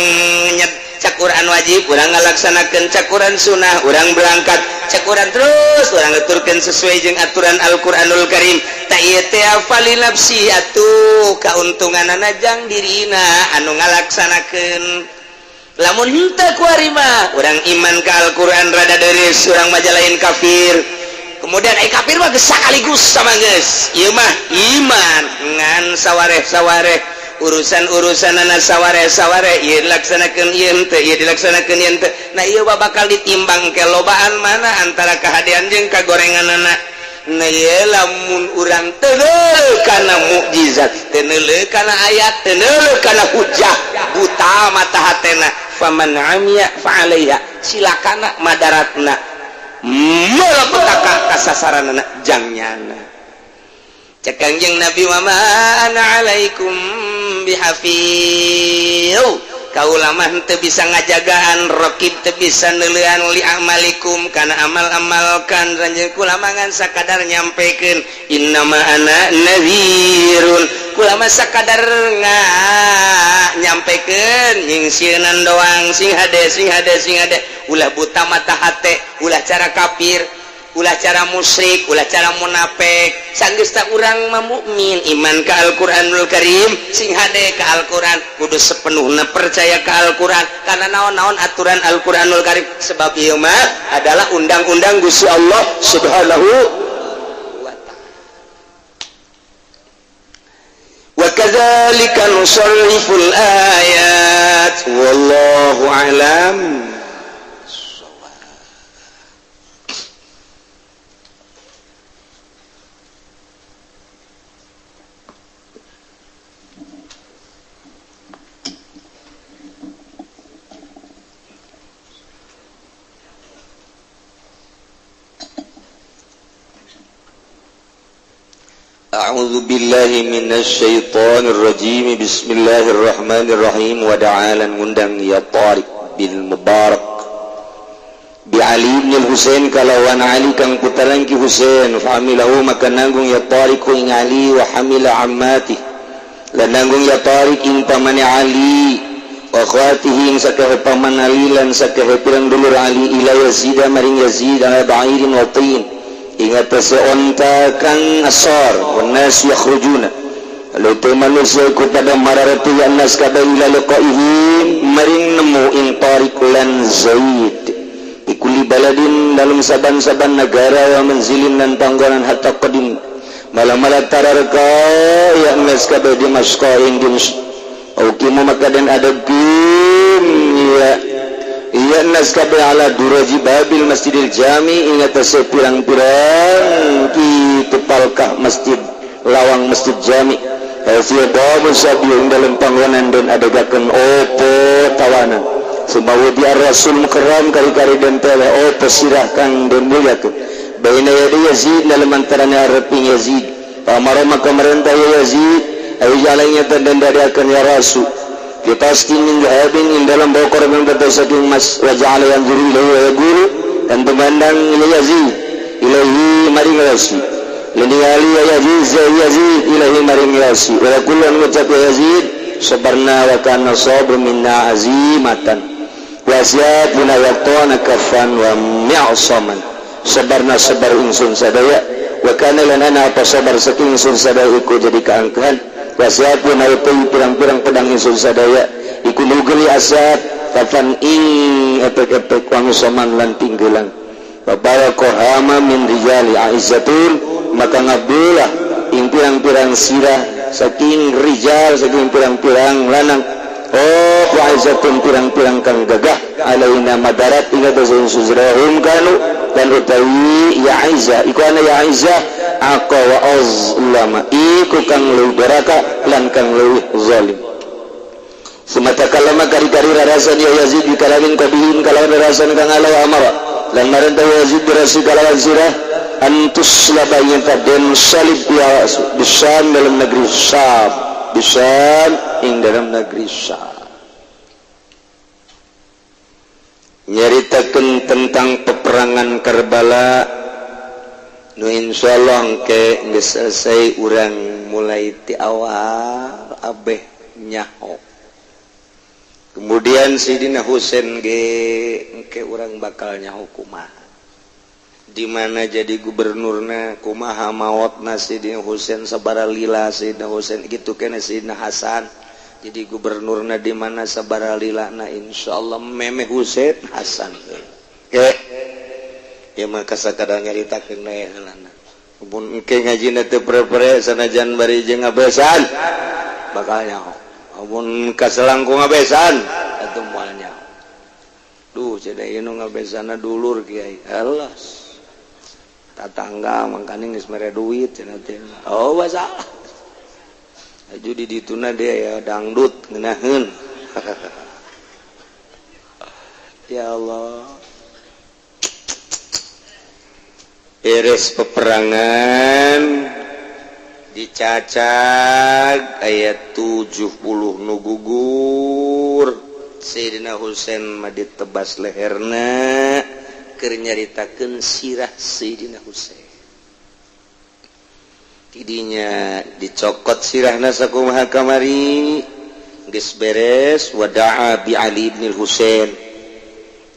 nyet, cakuran wajib urang ngalaksanakeun, cakuran sunnah urang berangkat, cakuran terus urang ngaturkeun sesuai jeung aturan Al-Qur'anul Karim. Ta ieu teh fali nafsi atuh kauntunganana jang dirina anu ngalaksanakeun. Lamun henteu kuari mah urang iman ka Al-Qur'an rada deris, urang mah lain kafir. Kemudian kafir mah geus sakaligus sama geus. Ieu mah iman ngan sawareh-sawareh, urusan-urusan anak saware-saware, ieu dilaksanakeun ieu henteu, ieu dilaksanakeun ieu henteu. Nah ieu bakal ditimbang kelobaan mana antara kahadean jeung kagorenganana. Nah ieu lamun urang teu kana mukjizat, teu kana ayat, teu kana hujah, buta mata hatena, faman amiya fa alaiha, silakana madaratna malapetaka kasasaranana jang nyana. Cek Kangjeng Nabi, wa ma ana alaikum bihafiz, kaula mah teu bisa ngajagaan, raqib teu bisa neuleuan, li amalikum kana amal-amal kan ranjeun, kula mah ngan sakadar nyampekeun, innama ana nadhirun, kula mah sakadar nga nyampekeun nyingsieunan doang. Sing hade, sing hade, sing hade, ulah buta mata hate, ulah cara kafir, ulah cara musyrik, ulah cara munafik. Sanggeus ta urang mah mukmin iman ka Al-Qur'anul Karim, sing hade ka Al-Qur'an, kudu sepenuhna percaya ka Al-Qur'an karena naon-naon aturan Al-Qur'anul Karim, sebab ieu mah adalah undang-undang Gusti Allah Subhanahu wa ta'ala. Wa kadzalika nusarriful ayat wallahu a'lam. A'udzu billahi minasyaitonir rajim. Bismillahirrahmanirrahim. Wa da'alan ngundang ya Tariq bin Mubarak bi Ali bin Husain kalawan Ali kang putaran ki Husain. Fa hamilahu, maka nanggung ya Tariq ing Ali, wa hamila ammati, lan nanggung ya Tariq ing pamane Ali, wa akhwatihi, ing sakehe paman Ali lan sakehe pirang dulur Ali, ila Yazid, maring Yazid, ala ba'irin watin, ing atase onta kang asor. Wan nas yakhrujuna, lalu teh manusia iku pada mararati ya nas kabeh, ila liqaihim, maring nemu ing Tariq lan Zaid, di kulli baladin, dalam saban-saban negara, wa manzilin, dan panggonan, hatta qadim, malah-malah tararka ya nas kabeh, Dimasqa, ing Dimasq. Uqimu, maka dan adegkeun ya iya nas kabeh, ala duraji babil masjidil jami, ing atase pirang-pirang kitu palkah masjid, lawang masjid jami, fi babu sabi, ing dalam panggonan dan adegakeun opo tawanan. Summa wudi ar-rasul mukarram, kari-kari den tele opo sirah kang den muliakeun, baina yadi Yazid, dalam antaranya areping Yazid. Pamara, maka merentah ya Yazid, ayo jalannya dan dadakan ya rasul kita min dhahabin, ing dalam bokor yang saking mas, wa ja'ala yanzuru ilaihi wa yaqulu, dan memandang ila Yazid, ilaihi maring Rasul, ningali ya Yazid, ya Yazid, ilaihi maring Rasul, wa yaqulu, ngucap ya Yazid, sabarna wa kana sabru minna azimatan wa siapuna waqtana kafan wa mi'saman. Sabarna, sabar ingsun sadaya, wa kana, lan ana apa sabar saking ingsun sadaya iku jadi keangkehan, wa siapuna utai pirang-pirang pedang ingsun sadaya iku nugeli asap, kafan, ing epek-epek, wa mi'saman, lan tinggelan. Babawa kohama min rijali aizzatun, maka ngabelah ing pirang-pirang sirah saking rijal, saking pirang-pirang lanang, oh aizzatun, pirang-pirang kang gagah, alaina, madarat ing atase suzrahum kanu, dan utawi ya Aizzah iku ana ya Aizzah aqwa wa azlama, iku kang leuwih doraka lan kang leuwih zalim. Summa takallama, kari-kari rarasan ya Yazid, bi kalamin qabihin, kalawan rarasan kang ala, wa amara, lan marentah Yazid, birasi, kalawan sirah, antus labanya den salib ya bisam, dalam negeri Syam, bisam, ing dalam negeri Syam. Nyaritakeun tentang peperangan Karbala nu insyaallah engke geus selesai urang mulai ti awal abeh nyaho. Kemudian Sidina Husain ge engke urang bakal nyaho kumaha, di mana jadi gubernurna, kumaha maotna Sidina Husain, sabara lila Sidina Husain, gitu kene Sidina Hasan jadi gubernurna di mana, sabara lila. Na insyaallah memeh Husain Hasan ke ya maka sakadar nyaritakeun we heulana. Mun engke ngajina teu pre-pre, sanajan bari jeung ngabesan bakal nyaho, mun kaselangkung ngabesan atuh moal nyaho. Duh, cenah ieu nu ngabesana dulur kiai, alas tatangga, mangkaning geus mere duit cenah teh. Oh, masalah aju di dituna dia ya dangdut ngeunaheun. Ya Allah, beres peperangan dicacag ayat 70 nu gugur. Sayyidina Husain mah ditebas leherna. Keur nyaritakeun sirah Sayyidina Husain, tidinya dicokot sirahna sakumaha kamari. Geus beres, wada'a bi Ali bin Husain,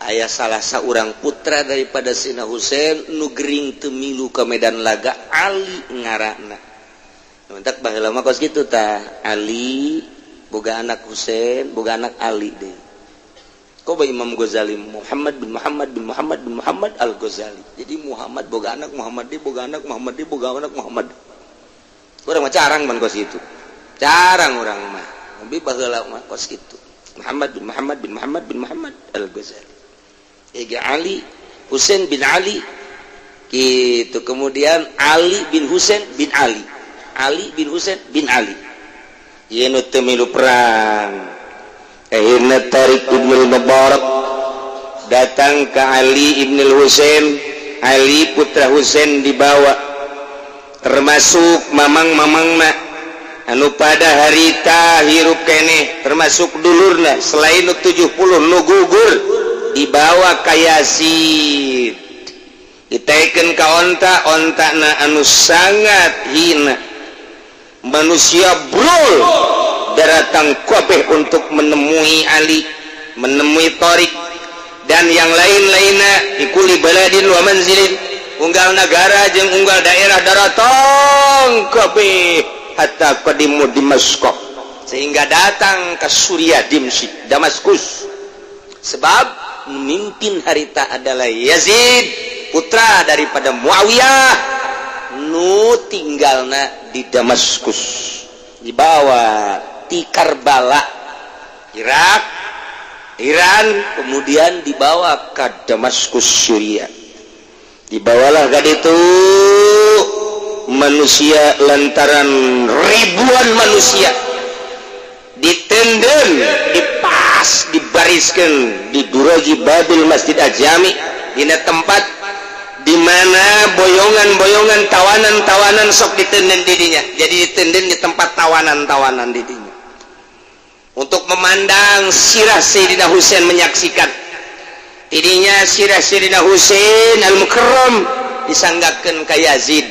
aya salah seorang putra daripada Sayyidina Husain nu gering teu milu ke medan laga, Ali ngaranna. Mentak baheula mah kos kitu tah, Ali boga anak Husain, boga anak Ali deh. Kok Imam Ghazali Muhammad bin Muhammad bin Muhammad bin Muhammad Al Ghazali. Jadi Muhammad boga anak Muhammad deui, boga anak Muhammad deui, boga anak Muhammad. Urang mah carang man kos kitu. Carang urang mah. Tapi baheula mah kos kitu. Muhammad bin Muhammad bin Muhammad bin Muhammad Al Ghazali. Ega Ali Husain bin Ali gitu. Kemudian Ali bin Husain bin Ali. Ali bin Husain bin Ali. Ieu nu teu milu perang. Akhirnya Tariq ibn Mubarak datang ke Ali ibn Husain. Ali putra Husain dibawa. Termasuk mamang-mamangna anu pada harita hirup keneh, termasuk dulurna selain nu 70 nu gugur dibawa ka Yazid, ditaikeun ka onta, ontana anu sangat hina. Manusia brul datang kabeh untuk menemui Ali, menemui Torik dan yang lain-lainnya. Fi kulli baladin wa manzilin, unggal negara jeung unggal daerah daratang kabeh, hatta qadimu Dimasyq, sehingga datang ke Suriah, Dimsyik, Damaskus, sebab memimpin harita adalah Yazid, putra daripada Muawiyah, nu tinggalna di Damaskus, dibawa di Karbala, Irak, Iran, kemudian dibawa ke Damaskus, Suriah. Dibawalah ke itu manusia lantaran ribuan manusia ditenden, dipas, dibariskan di Duroji Babil Masjid Ajami, dina tempat di mana boyongan-boyongan tawanan-tawanan sok ditenden didinya. Jadi ditenden di tempat tawanan-tawanan didinya untuk memandang sirah Sayyidina Husain, menyaksikan tidinya sirah Sayyidina Husain al-Mukarram disanggakeun ka Yazid.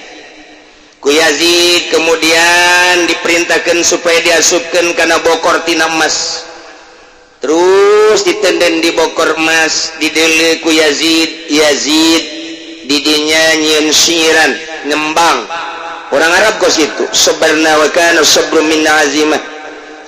Ku Yazid kemudian diperintahkan supaya diasupkan karena bokor tina emas, terus ditenden di bokor emas, didele ku Yazid. Yazid didinya nyieun syiiran, nembang orang Arab kos itu, sabarna wa kana sabru minna azimah.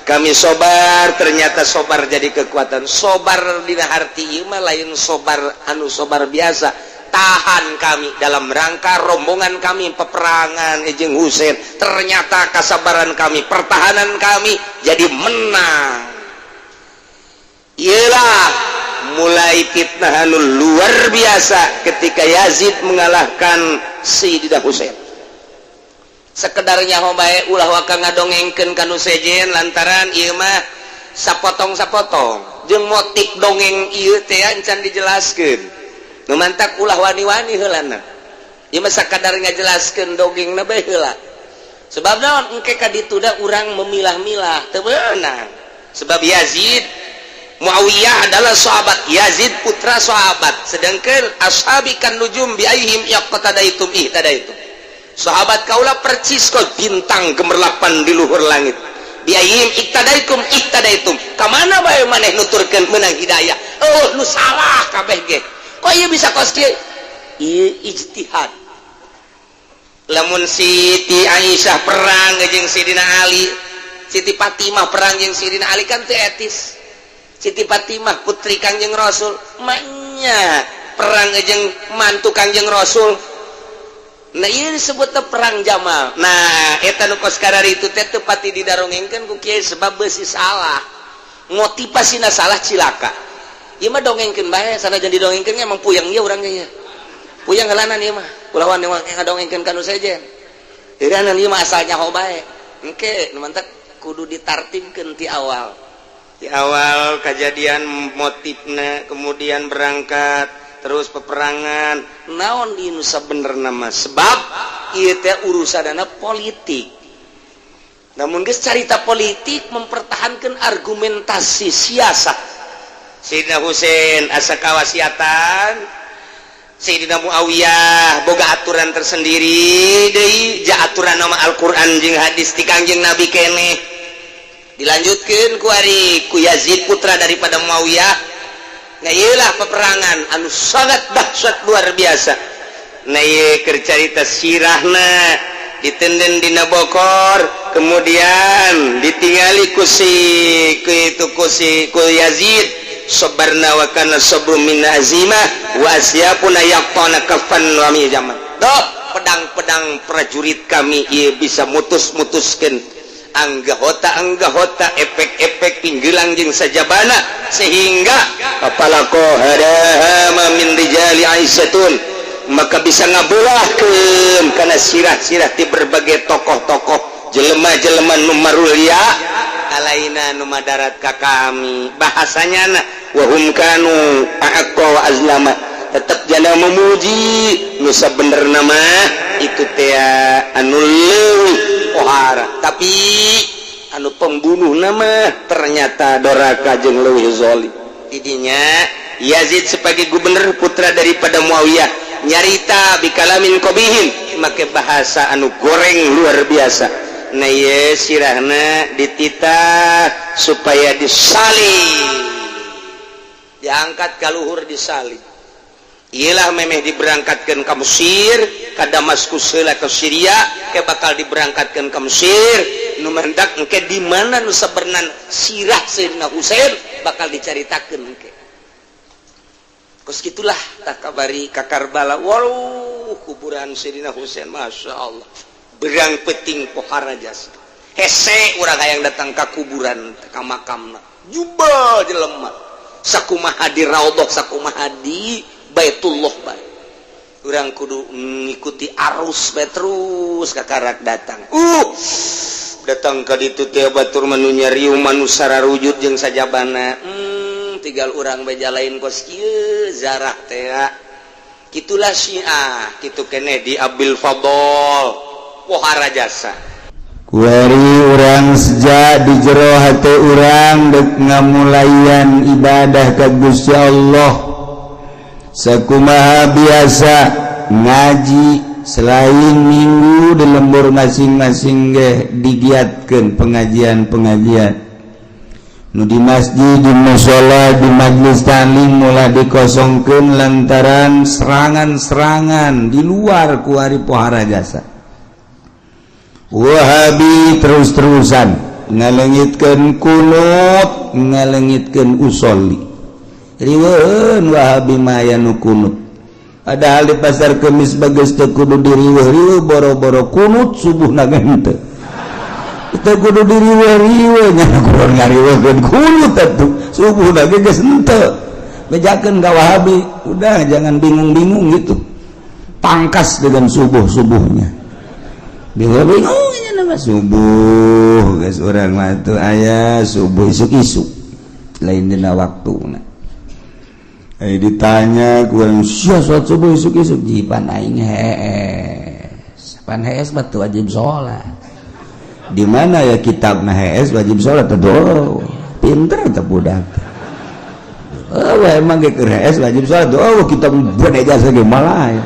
Kami sobar, ternyata sobar jadi kekuatan. Sobar dina harti ieu mah lain sobar anu sobar biasa, tahan kami dalam rangka rombongan kami peperangan jeung Husain. Ternyata kasabaran kami, pertahanan kami jadi menang. Iyalah, mulai fitnah anu luar biasa ketika Yazid mengalahkan Sayyidina Husain. Sekedarnya bae, ulah waka ngadongengkeun kanu sejen, lantaran ieu mah sapotong-sapotong jeung motif dongeng ieu teh encan dijelaskeun. Nu mantak ulah wani-wani heulana, ieu mah sakadar ngajelaskeun dongengna bae heula. Sebab naon? Engke ka ditu da urang memilah-milah teu beunang, sebab Yazid Muawiyah adalah sahabat, Yazid putra sahabat, sedangkan ashabi kan nujum bi ayyihim iqtadaitum ihtadaitum. Sahabat kaula percis kos bintang gemerlapan di luhur langit. Bi ayyihim iqtadaitum ihtadaitum, kamana bae maneh nuturkeun menang hidayah. Oh, nu salah kabeh ge kok ieu bisa kos kieu? Ieu ijtihad. Lamun Siti Aisyah perang jeung Sidina Ali, Siti Fatimah perang jeung Sidina Ali, kan teu etis. Siti Fatimah putri Kangjeng Rasul, maknya perang jeung mantu Kangjeng Rasul. Nah, ini disebutnya perang Jamal. Nah, eta nu kos itu teh teu pati didarongengkeun ku kiai, sebab beusi salah motivasina, salah, cilaka. Ieu mah dongengkeun bae, sanajan didongengkeun emang puyeng ieu urang ge, puyeng heulanan ieu mah. Ulah wani ngadongengkeun ka nu sejen. Heuranan ieu mah, asal nyaho bae. Engke nu mantak kudu ditartibkeun ti awal, di awal kejadian motifnya, kemudian berangkat, terus peperangan naon di nusa bener nama, sebab ieu teh urusanana politik. Namun geus carita politik mempertahankan argumentasi siasat Sayyidina Husain asa kawasiatan Sayyidina Muawiyah boga aturan tersendiri deui, ja aturan nama Al-Qur'an jeung hadis ti Kangjeng Nabi keneh. Dilanjutkan ku ari ku Yazid, putra daripada Muawiyah. Nah, iyalah peperangan anu sangat dahsyat, luar biasa. Nah, ieu keur carita sirahna ditenden dina bokor, kemudian ditingali ku si ku itu ku si ku Yazid. Sabarna wa kana sabru min azimah wa asyafuna yaqtana kafan wa mijaman. Tuh, pedang-pedang prajurit kami ieu bisa mutus-mutuskeun anggota-anggota, efek-efek pinggelang jeung sajabana, sehingga apalako hadahama min rijali Aisyatun, maka bisa ngabulahkeun kana sirah-sirah di berbagai tokoh-tokoh, jelema-jelema nu marulia alaina, nu madarat ka kami bahasanya. Na wahum kanu aqwa wa azlama, tetep jana memuji nu sabenerna mah. Itu teh anu leuwih pohara, tapi anu pembunuh nama ternyata doraka jeung leuwih zalim. Didinya Yazid sebagai gubernur, putra daripada Muawiyah, nyarita bikalamin qabihin, make bahasa anu goreng luar biasa. Nah, ye sirahna dititah supaya disalib, diangkat ka luhur, disalib. Iyalah, memeh diberangkatkan ke Mesir, ke Damaskus heula, ke Syria, ke bakal diberangkatkan ke Mesir. Nu mendak engke di mana nu sabenerna sirah Sayyidina Husain bakal dicaritakeun engke. Kos gitulah tak kabari ka Karbala. Waduh, kuburan Sayyidina Husain, Masya Allah, berang peting pohara jasa hese. Urang hayang datang ka kuburan, ka makamna, jubal jelema sakumaha di raudhah, sakumaha di Baitullah bae. Urang kudu ngikuti arus bae terus kakarak datang, datang ka ditu teh batur manu nyariu manu sararujud jeung sajabana. Tinggal urang bae lain kos kieu zarah teh. Kitulah Syiah, kitu keneh di Abil Fadl pohara jasa. Kuari urang sejak di jero hati urang dek ngamulaian ibadah ka Gusti Allah. Sakumaha biasa ngaji, selain minggu di lembur masing-masing ge digiatkeun pengajian-pengajian nu di masjid, di musola, di majlis taklim mulai dikosongkeun lantaran serangan-serangan di luar. Kuari pohara jasa Wahabi terus-terusan ngalengitkeun kunut, ngalengitkeun usolli. Riweuh Wahabi mah aya nu kunut, padahal di pasar Kemis bagus teu kudu diriweuh-riweuh, boro-boro kunut subuh na ge henteu. Teu kudu diriweuh-riweuh nya, kurang ngariweuhkeun kunut atuh, subuh na ge geus henteu. Bejakeun ka Wahabi, udah jangan bingung-bingung gitu, pangkas dengan subuh-subuhnya. Bingung-bingung nama subuh guys, urang mah tuh aya subuh isuk-isuk, lain dina waktuna. Eh, ditanya kurang sia salat subuh isuk-isuk, jipan aing hees, pan hees batu wajib sholat. Di mana ya kitabna hees wajib sholat? Tuh pinter teh budak. Oh, emang ge keur hees wajib sholat? Oh, kitab buat jasa ge malah ya.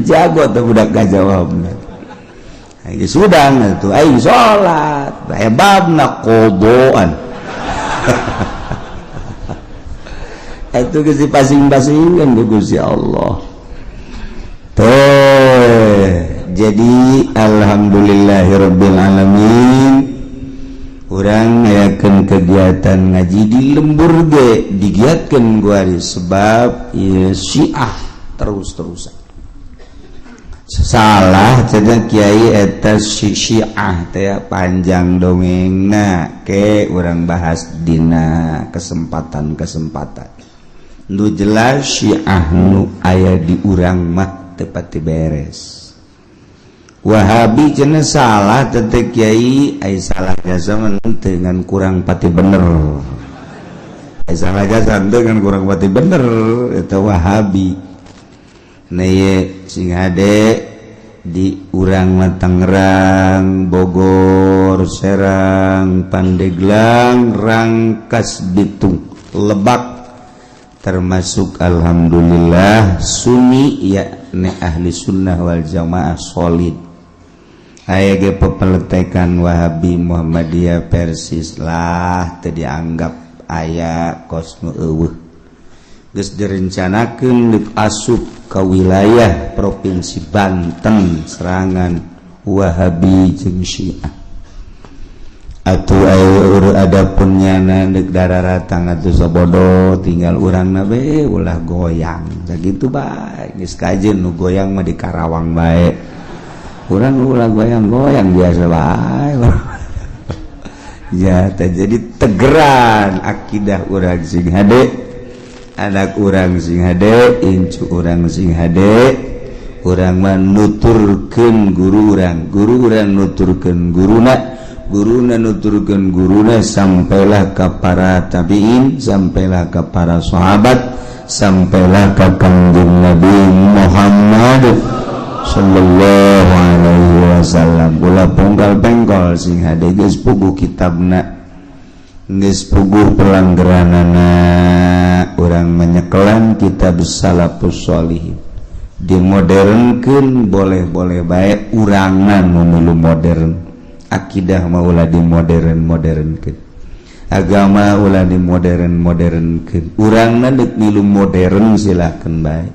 Jago tuh budak gak jawab. Sudah tuh aing sholat babna qodoan itu geus dipasing-pasingkeun ku Gusti Allah tuh. Jadi alhamdulillahirabbil alamin, urang ngayakeun kegiatan ngaji di lembur ge digiatkeun kuari sebab ieu Syiah terus-terusan salah cenah kiai eta Syiah teh. Panjang dongengna, ke urang bahas dina kesempatan-kesempatan. Nu jelas Syiah nu aya di urang mah teu pati beres. Wahabi cenah salah teh kiai, ai salah jasa dengan kurang pati bener, ai salah jasa dengan kurang pati bener eta Wahabi. Neye sing hade di urang mah Tangerang, Bogor, Serang, Pandeglang, Rangkas Bitung, Lebak termasuk alhamdulillah Sunni yakni ahli sunnah wal jamaah solid. Aya ge pepeletekan Wahabi, Muhammadiyah, Persis lah teu dianggap aya kos nu euweuh. Geus direncanakeun deuk asup ka wilayah Provinsi Banten serangan Wahabi jeung Syiah atuh. Ayo, adapun nyana deuk dararatang atuh sabodo, tinggal urang na be ulah goyang sakitu bae geus. Kajeun nu goyang mah di Karawang bae, urang ulah goyang-goyang, biasa bae ya teh. Jadi tegeran akidah urang sing hade, anak urang sing hade, incu urang sing hade. Urang mah nuturkeun guru urang, guru urang nuturkeun guruna. guruna nuturkeun guruna, sampailah ka para tabiin, sampailah ka para sahabat, sampailah ka Kangjeng Nabi Muhammad sallallahu alaihi wasallam. Ulah ponggal pengkol, sing hade geus puguh kitabna, geus puguh pelanggeranana. Urang menyekelan kitab Salafus Sholihin, dimodernkeun boleh-boleh bae, urangna nu milu modern. Akidah mah ulah dimodern-modernkeun, agama ulah dimodern-modernkeun. Urangna deuk milu modern silakan bae,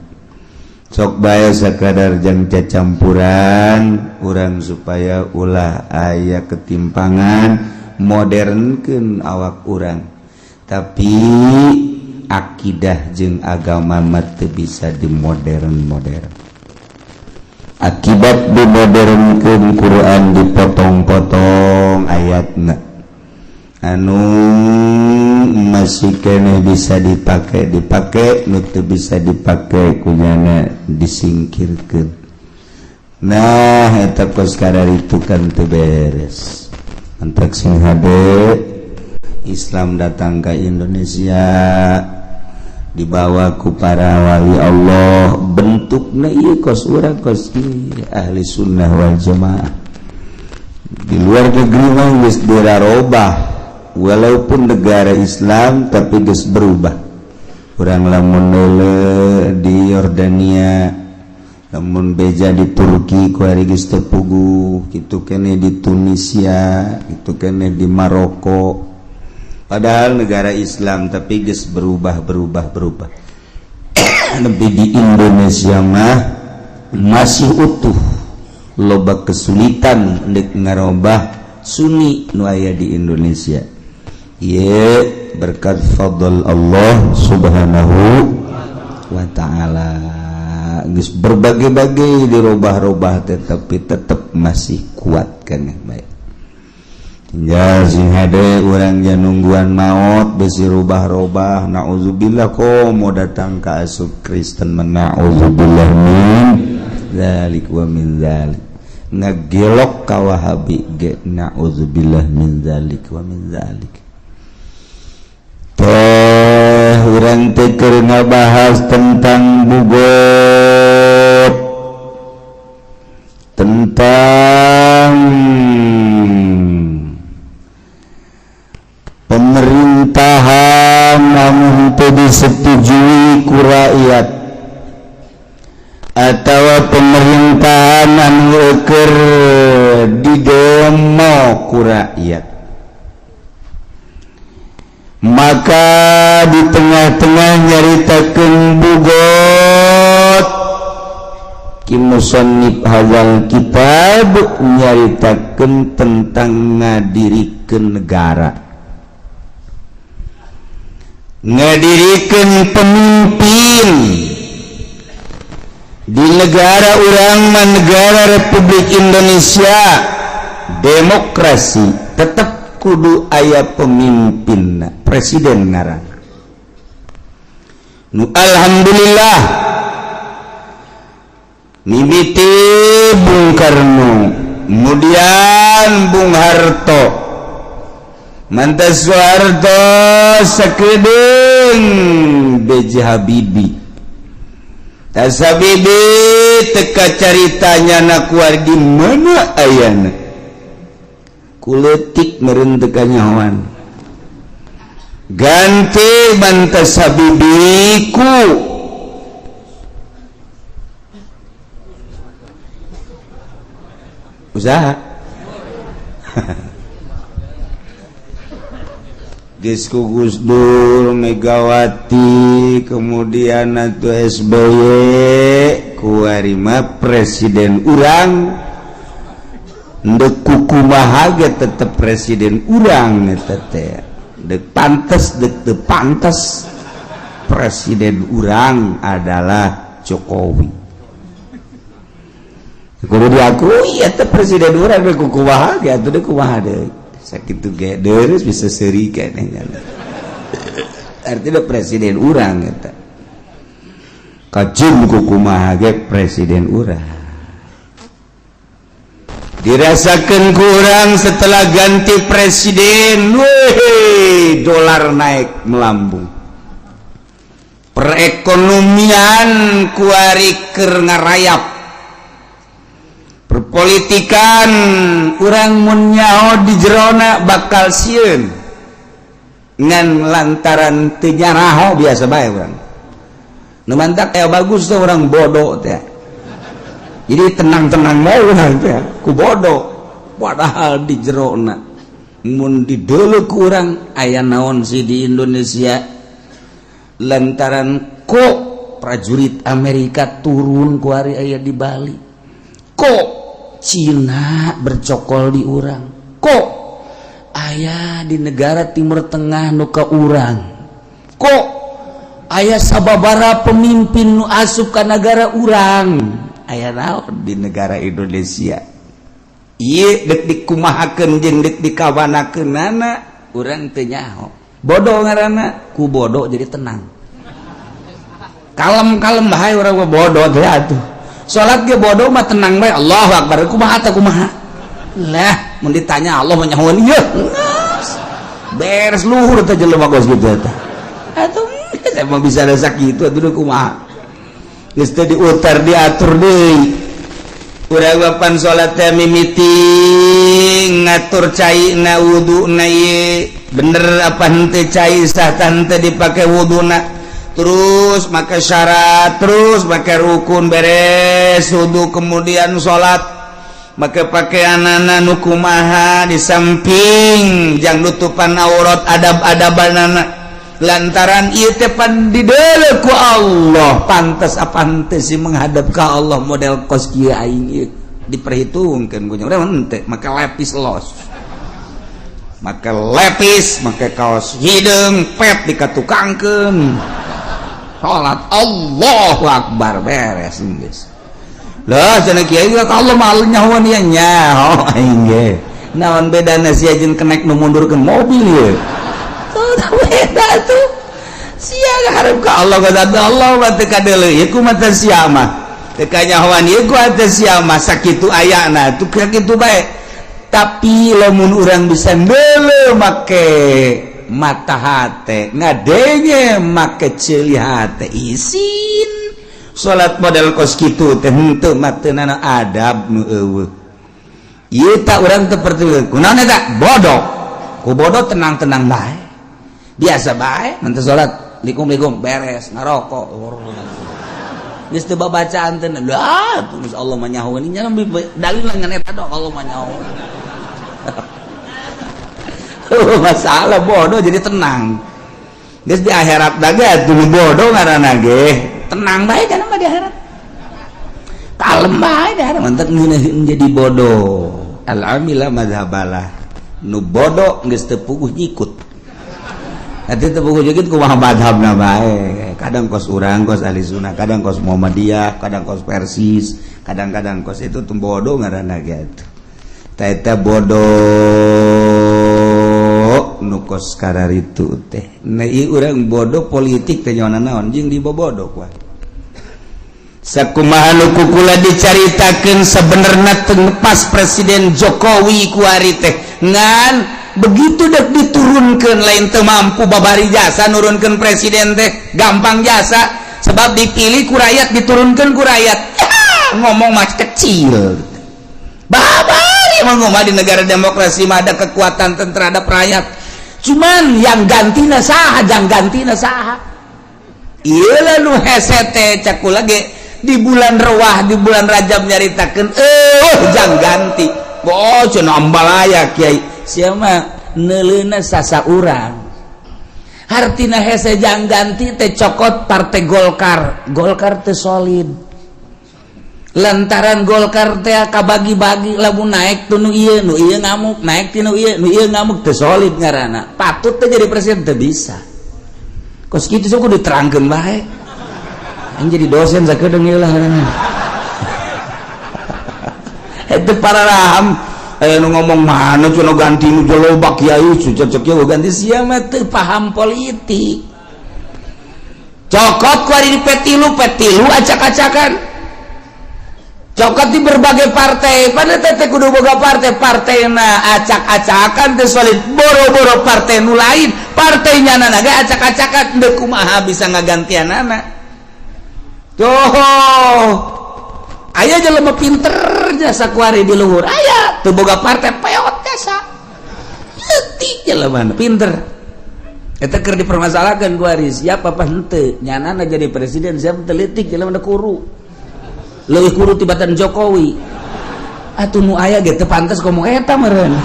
sok bae, sakadar jang cacampuran urang supaya ulah aya ketimpangan. Modernkeun awak urang, tapi akidah jeung agama mah teu bisa dimodern-modern. Akibat dimodernkeun, Quran dipotong-potong ayatna, anu masih kene bisa dipakai dipakai, nu teu bisa dipakai kunyana disingkirkeun. Nah, eta kos itu kan teu beres. Mantak sing hade, Islam datang ke Indonesia dibawa ku para wali Allah, bentukna ieu kos urang, kos ieu ahli sunnah wal jamaah. Di luar negeri mah geus dirarobah, walaupun negara Islam tapi geus berubah. Urang lamun di Yordania, lamun beja di Turki kuari geus teu puguh, kitu kene di Tunisia, kitu kene di Maroko, padahal negara Islam tapi geus berubah, berubah, berubah. Lebih di Indonesia mah masih utuh, loba kesulitan ndek ngarobah Sunni nu aya di Indonesia ye, berkat fadl Allah Subhanahu wa Ta'ala. Geus berbagai-bagai dirubah-rubah, tetapi tetap masih kuat kan. Baik, tinggal sing hade, urang nungguan maut besi rubah-robah. Naudzubillah, kok mau datang ke asup Kristen. Naudzubillah min dzalik wa min dzalik. Ngagelok ka Wahabi ge, naudzubillah min dzalik wa min dzalik. Teh urang teh keur ngabahas tentang bughot, tentang pemerintahan namun teu disetujui ku rakyat atau pemerintahan anu keur didemo ku rakyat. Maka di tengah-tengah nyaritakeun bughot, ki musannif hadzal kitab nyaritakeun tentang ngadirikeun negara, ngadirikeun pemimpin di negara urang mah, negara Republik Indonesia demokrasi, tetap kudu aya pemimpin, presiden ngaran nu alhamdulillah mimiti Bung Karno, kemudian Bung Harto, mantas Soeharto, sakedeung B.J. Habibie. Tas Habibie teka caritanya na kuar di mana ayana, kuletik meureun teu kanyahoan. Ganti bantas Habibie ku usaha. Geus ku Gus Dur, Megawati, kemudian atuh SBY kuari mah presiden urang. Ndek kukumaha ge tetep presiden urang eta teh, dek pantes dek teu pantes, presiden urang adalah Jokowi. Kudu diakui eta presiden urang, dek kukumaha ge atuh, dek kumaha deui, sakitu ge deres bisa seuri keneh. Artinya presiden urang eta kajum kukumaha ge presiden urang. Dirasakan kurang setelah ganti presiden, weh, dolar naik melambung, perekonomian kuari keur ngarayap, perpolitikan urang mun nyaho di jerona bakal sieun, ngan lantaran teu nyaraho biasa bae urang. Nu mantak aya bagus tuh orang bodoh teh, jadi tenang-tenang mau urang teh ku bodoh, padahal di jerona mun dideuleu ku urang aya naon sih di Indonesia? Lantaran kok prajurit Amerika turun kuari aya di Bali, kok Cina bercokol di urang, kok aya di negara Timur Tengah nu ka urang, kok aya sababara pemimpin nu asup ka negara urang, aya naon di negara Indonesia? Ieu dek dikumahakeun jeung dek dikawanakeunana urang teu nyaho. Bodoh ngaranna. Ku bodoh jadi tenang, kalem-kalem bae urang mah. Bodoh teh atuh salat ge bodoh mah tenang bae. Allahu akbar, kumaha teh, kumaha lah? Mun ditanya Allah mah nyahoan ieu beres, luhur teh jelema kos kitu eta atuh. Emang bisa ada sakitu atuh, kumaha? Geus teh diutar diatur deui. Urang papan salat teh mimiti ngatur cai na, wuduna ieu bener apa henteu, cai sah tah henteu dipake wuduna, terus make syarat, terus make rukun, beres wudu kemudian salat make pakaianana nu kumaha, di samping jang nutupan aurat, adab-adabanana, lantaran ieu teh pan dideuleu ku Allah. Pantes apa henteu sih menghadap ka Allah model kos kieu aing ieu, diperhitungkeun ku nya urang henteu make lepis los, make lepis, make kaos hideung pet dikatukangkeun, salat Allahu akbar, beres geus lah. Cenah kiai ka Allah mah nyahoan ieu, nyaho aing ge. Naon bedana sia jeung kenek nu mundurkeun mobil ieu? Tuh beda tuh. Sia harap ka Allah, ka Allah mah teu kadeuleu ieu ku mata sia mah, teu kanyahoan ieu ku hate sia mah. Sakitu ayana tuh, kitu bae. Tapi lamun urang bisa ndeuleu make mata hate, ngadenge make ceuli hate, isin salat model kos kitu teh henteu mateunana adab nu eueuh ieu. Tak urang teu percaya kunaon eta bodoh. Ku bodoh tenang-tenang bae, biasa bae. Nanti salat likum-likum beres, ngarokok geus teu babacaan teh lah. Geus Allah mah nyahoeun nya, dalil ngan eta dong, Allah mah nyahoeun. Masalah bodoh jadi tenang. Geus di akhirat daga tuh bodoh ngaranna ge tenang bae kan mah, di akhirat kalem bae di akhirat. Mantap ngeunaheun jadi bodoh. Al amila madhabalah, nu bodoh geus teu puguh nyikut. Nanti teu puguh nyikut kumaha madhabna bae. Kadang kos urang, kos ahli sunnah, kadang kos Muhammadiyah, kadang kos Persis, kadang-kadang kos itu tuh. Bodoh ngaranna gitu. Eta bodoh nu kos kararitu teh. Nah, ieu urang bodoh politik teh nyaona naon jeung dibobodoh kuah. Sakumaha nu ku kula dicaritakeun, sebenarnya teu pas Presiden Jokowi kuari teh, ngan begitu dek diturunkan lain teu mampu babari jasa. Nurunkan presiden teh gampang jasa, sebab dipilih ku rakyat, diturunkan ku rakyat. Ya, ngomong mah kecil. Babari emang mah di negara demokrasi mah ada kekuatan terhadap rakyat, cuman yang ganti saha, jang ganti saha? Iya, nu hese teh cek kula ge di bulan Rewah, di bulan Rajab nyaritakeun jang ganti. Oh, cenah ambalaya kiai siapa neuleuna sasa urang. Hartina hese jang ganti teh cokot Partai Golkar. Golkar teh solid lantaran Golkar teh kabagi-bagi, lamun naik tuh nu ieu, nu ieu ngamuk, naik ti nu ieu, nu ieu ngamuk. Teu solid ngaranna. Patut teh jadi presiden teu bisa kos kitu. Sok diterangkeun bae. Aing jadi dosen sakedeung ieu lah ngaranna. Itu para raham aya nu ngomong mana cenah ganti nu loba kiai cocok kieu ganti. Sia mah teu paham politik. Cokot ku ari di P3, P3 acak-acakan. Cokot di berbagai partai pada tete kudu boga partai, partai na acak-acakan teh solid. Boro-boro partai nu lain, partainya nana ge acak-acakan, deuk kumaha bisa ngagantianana? Tuh, aya jelema pinter jasa kuari di luhur, aya teu boga partai, peot jasa leutik. Jelema pinter eta keur dipermasalahkan kuari, siapa apa henteu nyanana jadi presiden, siapa telitik. Jelema kuru, leuwih kuru tibatan Jokowi atuh. Nu aya ge teu pantes ngomong eta meureun.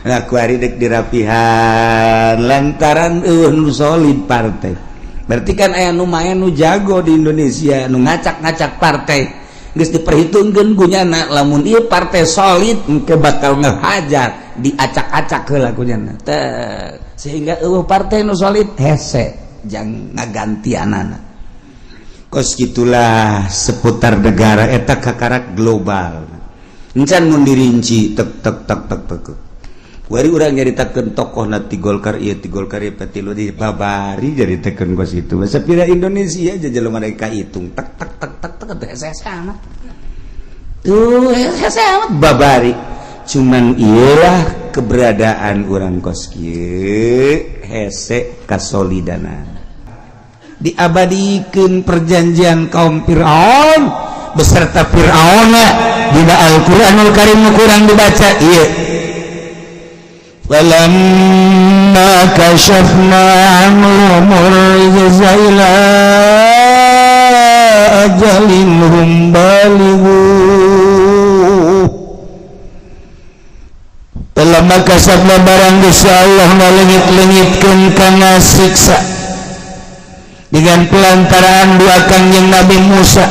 Nah, kuari dek dirapihan lantaran euweuh nu solid partai. Berarti kan aya nu main, nu jago di Indonesia, nu ngacak-ngacak partai. Geus diperhitungkeun ku nyana, lamun ieu partai solid engke bakal ngehajar, diacak-acak heula ku nyana. Teh, sehingga euweuh partai nu solid, hese jang ngagantianana. Kos gitulah seputar negara eta kakarak global. Encan mun dirinci tek tek tek tek tek. Wari urang nyaritakeun tokoh na ti Golkar ieu, ti Golkar ieu, tilu di babari nyaritakeun kos itu. Masa pira Indonesia aja jelema mereka hitung tek tek tek tek tek teh hese amat. Tuh, hese amat babari. Cuman iyalah keberadaan urang kos kieu hese kasolidana. Diabadikeun perjanjian kaum Fir'aun beserta Fir'aun dina Al-Qur'anul Karim kurang dibaca ieu. فلما كشفنا عنهم الرجز إلى أجل هم بالغوه. فلما كشفنا barang Gusti Allah ngalengit-lengitkeun kana siksa dengan pelantaraan dua Kangjeng Nabi Musa,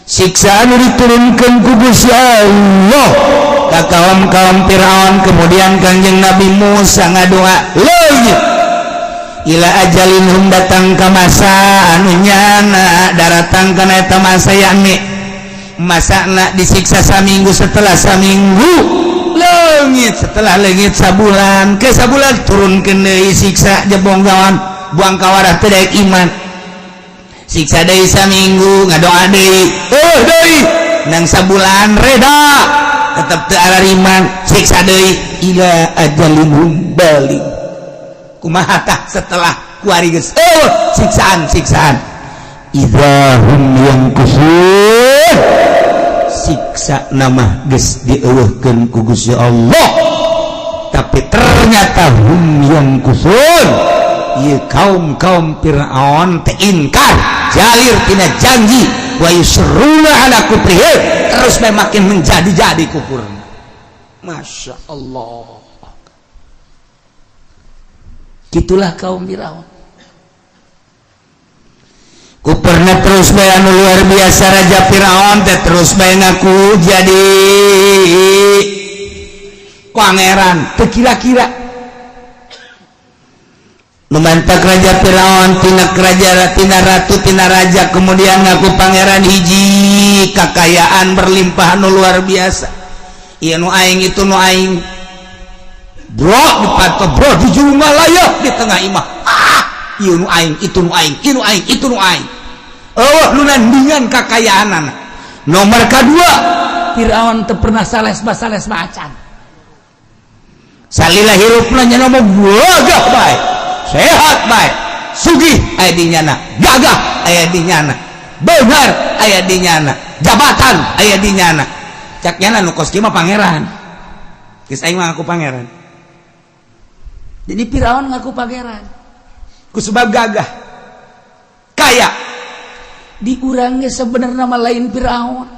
siksaan diturunkan ku Gusti Allah ka kaum-kaum Fir'aun, kemudian Kangjeng Nabi Musa ngadoa leungit ila ajalin hum datang ka masa anu nyana daratang kana eta masa, yakni masana disiksa saminggu, setelah saminggu leungit, setelah leungit sabulan, ke sabulan turunkeun deui siksa jebonggawan buang kawarah teu daek iman, siksa deui saminggu, ngadoa deui, oh deui nang sabulan reda, tetep teu arariman, siksa deui ila ajalin hum balig. Kumaha tah setelah kuari geus oh siksaan siksaan? Idza hum yankusun, siksa nama geus dieuweuhkeun ku Gusti Allah, tapi ternyata hum yankusun, ieu kaum-kaum Fir'aun teh ingkar jalir tina janji, wa yusruna ala kufrihim, terus bae makin menjadi-jadi kufur. Masya Allah, gitulah kaum Firaun. Kuperna terus bae anu luar biasa. Raja Firaun teh terus bae ngaku jadi pangeran. Teu kira-kira. Memantak Raja Firaun tina kerajaan, tina ratu, tina raja, kemudian ngaku pangeran. Hiji, kekayaan berlimpah nu luar biasa. Iya, nu aing, itu nu aing, bro, dipatok bro di layak di tengah imah. Ah, iya, nu aing, itu nu aing, itu nu aing, itu nu aing. Oh, nu nandingan kekayaan. Nomor kedua, Firaun teu pernah sales sales macan. Salila hirupna nya mah gagah bae, sehat bae, sugih aya di nyana, gagah aya di nyana, beunghar aya di nyana, jabatan aya di nyana. Cak nyana nu kos kieu mah pangeran. Geus, aing mah ngaku pangeran. Jadi Firaun ngaku pangeran. Ku sebab gagah, kaya. Di urangnya sebenarnya nama lain Firaun.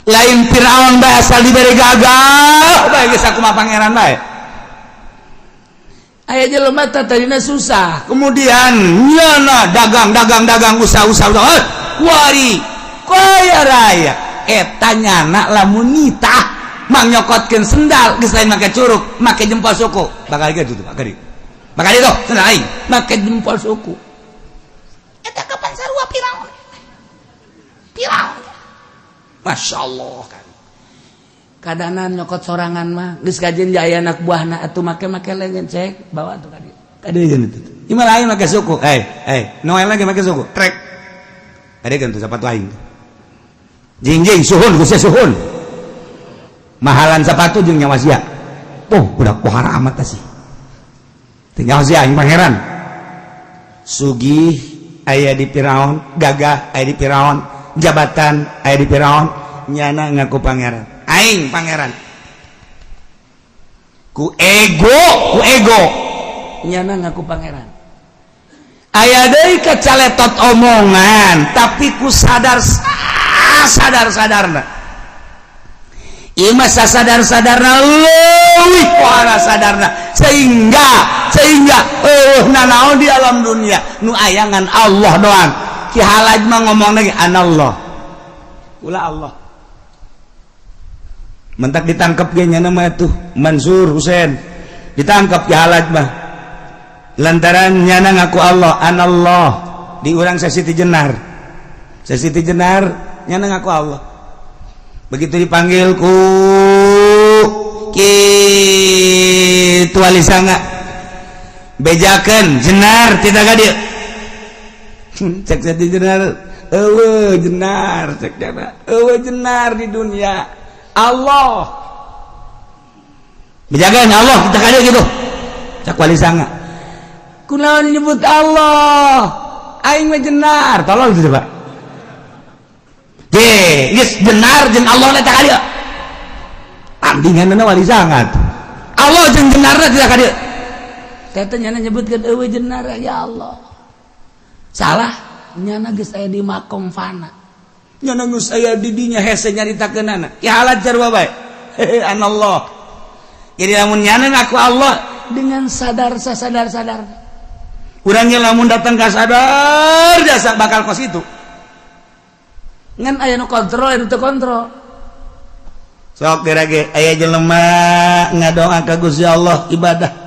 Lain Firaun bae, asal diberi gagah bae, geus aku mah pangeran bae. Aya jelema tadina susah. Kemudian nyana dagang dagang dagang, usaha usaha usaha, eh, kuari kaya raya. Eta nyana lamun nitah mang nyokotkeun sendal geus lain make curuk, make jempol suku. Bakal gitu tuh, bakal bakal itu sendal aing. Make jempol suku. Eta kapan sarua Firaun? Firaun. Masya Allah kan. Kadanan nyokot sorangan mah geus kajen jaya anak buahna atuh make make lengan cek bawa tuh kadi. Kadi itu. Gimana lain make suku? Eh, eh, Noel lagi make suku. Trek. Kadekeun tuh sepatu aing. Jing jing suhun ku sia, suhun. Mahalan sepatu jeung nyawa sia. Oh, budak pohara amat sih. Teu nyawa sia, aing pangeran. Sugih aya di Firaun, gagah aya di Firaun, jabatan aya di Firaun, nyana ngaku pangeran. Aing pangeran. Ku ego, ku ego. Nyana ngaku pangeran. Aya deui kacaletot omongan, tapi ku sadar sadar sadarna. Ieu mah sadar sadarna leuwih pohara sadarna, sehingga sehingga eueuh nanaon di alam dunia nu ayangan Allah doang. Ki Halaj mah ngomong lagi, "Anallah." Ulah Allah. Mentak ditangkap ge nyana mah tuh Mansur Husain. Ditangkap Ki Halaj mah. Lantaran nyana ngaku Allah, "Anallah." Di urang Sesiti Jenar. Sesiti Jenar nyana ngaku Allah. Begitu dipanggil ku Ki Wali Sanga, "Bejakeun Jenar tidak ka dieu." Cek Siti Jenar, "Eueuh Jenar," cek jana. "Eueuh Jenar di dunia. Allah. Bejakeun Allah kita ka dieu," gitu. Cek Wali Sanga. "Kunaon nyebut Allah? Aing mah Jenar." Tolong gitu, Pak. Ge, geus Jenar jeung Allah na ka dieu. Tandinganna Wali Sanga. Allah jeung Jenarna tidak ka dieu. Teh nyana nyebutkeun eueuh Jenar ya Allah. Salah, nyana geus aya di makom fana. Nyana geus aya di dinya, hese nyaritakeunana. Ki Halaj sarua bae. "Anallah." Jadi lamun nyana ngaku Allah dengan sadar sasadar sadar. Urang ge lamun datang ka sadar jasa bakal kos itu. Ngan aya nu kontrol, aya nu teu kontrol. Sok kira ge aya jelema ngadoa ka Gusti Allah, ibadah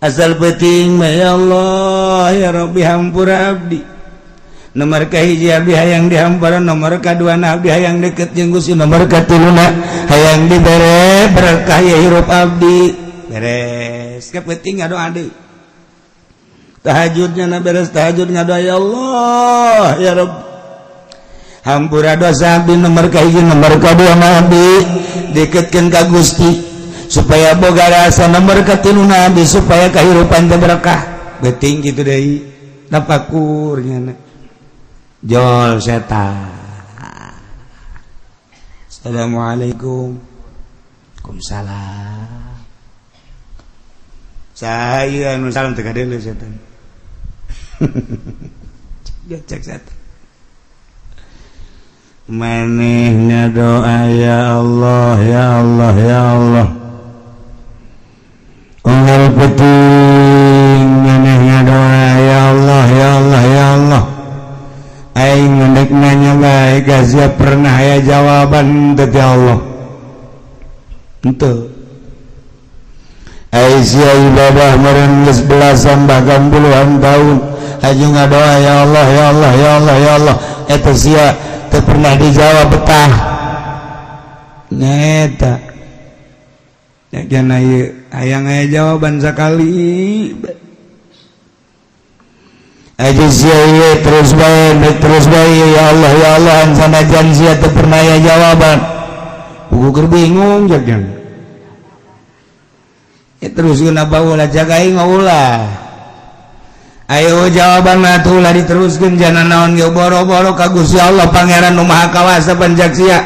asal penting mah, "Ya Allah, ya Rabbi, hampura abdi." Nomor kahiji, abdi hayang dihampura. Nomor kadua, abdi hayang deket jeung Gusti. Nomor katiluna, hayang dibere berkah ya hirup abdi. Beres ke penting ngadoa deui, tahajudnya na beres tahajud ngadoa, "Ya Allah, ya Rabb, hampura dosa abdi." Nomor kahiji, nomor kadua, abdi deketkeun ka Gusti supaya boga rasa. Nomor katiluna, abdi supaya kehidupan teh berkah. Beuting gitu deui, tafakur nyana jol setan. "Assalamualaikum." "Waalaikumsalam." Saya anu salam teu kadeuleu setan. Cek setan, "Manehna doa, ya Allah, ya Allah, ya Allah, unggal peuting manehna doa, ya Allah, ya Allah, ya Allah. Aing ndek nanya bae ka sia, pernah aya jawaban teu ti Allah? Henteu. Ai sia ibadah meureun geus belasan bahkan puluhan tahun, haju ngadoa, ya Allah, ya Allah, ya Allah, ya Allah, eta sia teu pernah dijawab betah nyeta ya." Jana ieu hayang aya jawaban sakali aja sia ieu terus bae, terus bae, ya Allah, ya Allah, sanajan sia teu pernah aya jawaban. Buku keur bingung jak ya, terus kenapa ulah jagain mah ulah. Ayo jawaban mah tuh ulah diteruskeun, jana naon ge boro-boro ka Gusti Allah Pangeran nu Maha Kawasa. Panjak sia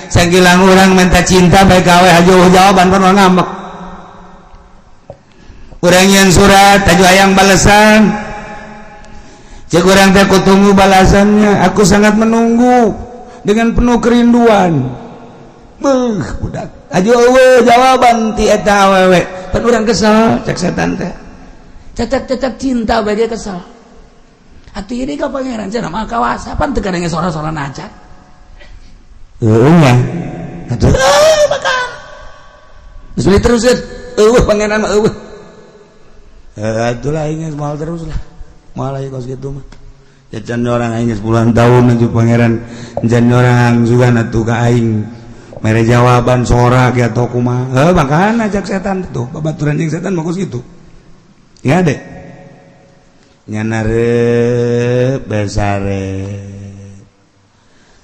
sakilang urang minta cinta bae ka awe hajo jawaban, pernah ngambek. Urang yang surat aju hayang balasan, cek urang teh, "Aku tunggu balasannya, aku sangat menunggu dengan penuh kerinduan." Beuh, budak aju eueuh jawaban ti eta awewe, pan urang kesel. Cek setan teh, Tetep-tetep cinta bagi kesel. Atuh ini ka Pangeran cenah Maha Kawasa, pan teu kadenge sora-sora najan. Heueuh nya atuh. Eh, makan. Geus beli terus eueuh Pangeran mah eueuh. Eh, atuh lah, aing geus moal terus lah, moal aya kos kitu mah. Ya can orang aing geus puluhan tahun atuh Pangeran can orang juga atuh ka aing mere jawaban sora ge atau kumaha. Heuh, makana cek setan tuh, babaturan jeung setan mah kos kitu ya deh. Nyana reup besare.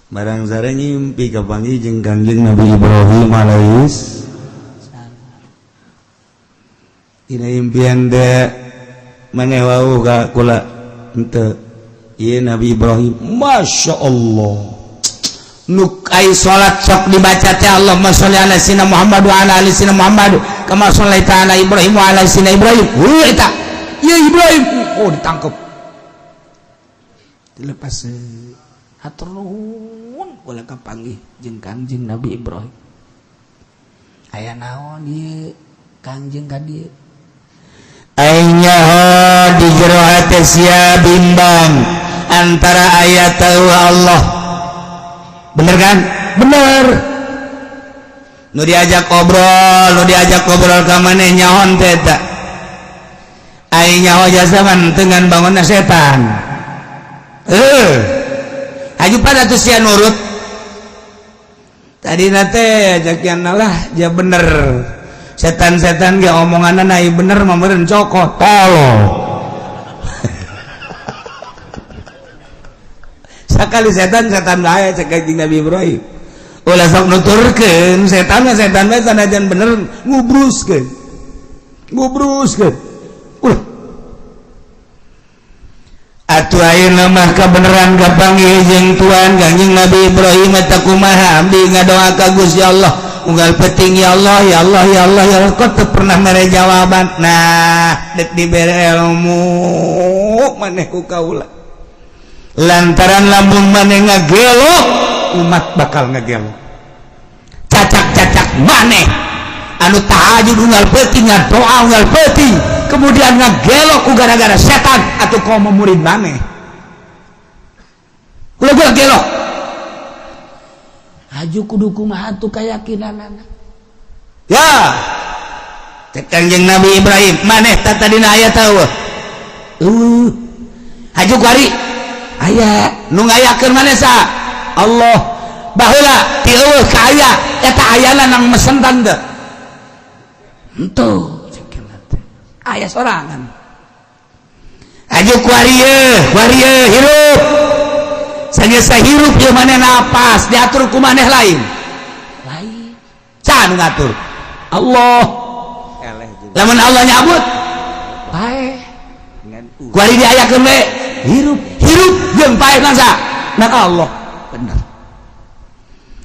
Barang sare ngimpi kapanggih jeung Kangjeng Nabi Ibrahim alaihis salam. Dina impian teh maneh wau ka kula henteu. Ieu Nabi Ibrahim, Masya Allah. Nuk ai salat sok dibaca teh Allahumma sholli ala sayyidina Muhammad wa ala ali sayyidina Muhammad kama shallaita ala Ibrahim wa ala sayyidina Ibrahim. Heuh eta. Ieu Ibrahim. Oh ditangkep. Dilepas hatur nuhun kula kapanggih jeung Kangjeng Nabi Ibrahim. Aya naon ieu Kangjeng ka dieu? Aing nyaho di jero hate sia bimbang antara ayat tahu Allah. Bener kan? Bener. Nu diajak obrol, nu diajak obrol ka maneh nyaho teh eta. Aing nyaho jasa dengan bangunna setan. Haju pada tuh sia nurut. Tadi nate ajak yang lah, dia bener. Setan-setan ge omonganna na bener mah meureun cokot tolong. Sakali setan setan bae cek kanjeng Nabi Ibrahim. Ulah sok nuturkeun setan mah setan bae sanajan bener ngubruskeun. Ngubruskeun. Ulah. Atuh ayeuna mah kabeneran kapanggih jeung Tuhan Kangjeng Nabi Ibrahim eta kumaha abdi ngadoa ka Gusti Allah unggal penting ya Allah ya Allah ya Allah ya Allah kok teu pernah mere jawaban. Nah dek dibere ilmu maneh ku kaula lantaran lambung maneh ngagelo umat bakal ngagelo cacak-cacak maneh anu tahajud unggal peuting ngadoa unggal peuting kemudian ngagelo ku gara-gara setan atau kau murid maneh ulah gua gelo. Haju kudu kumaha tuh keyakinanana. Ya cek Kangjeng Nabi Ibrahim maneh tah tadina aya tahu haju kuari aya nu ngayakeun maneh sa Allah baheula ti eueuh ka aya eta ayana nang mesentan teu henteu cek teh aya sorangan. Haju kuari ye kuari ye hirup sanggeus hirup ieu maneh napas diatur ku maneh lain lain saha nu ngatur Allah. Lamun Allah nyabut paeh kuari diayakeun we hirup hirup jeung paeh nang saha nang Allah. Bener.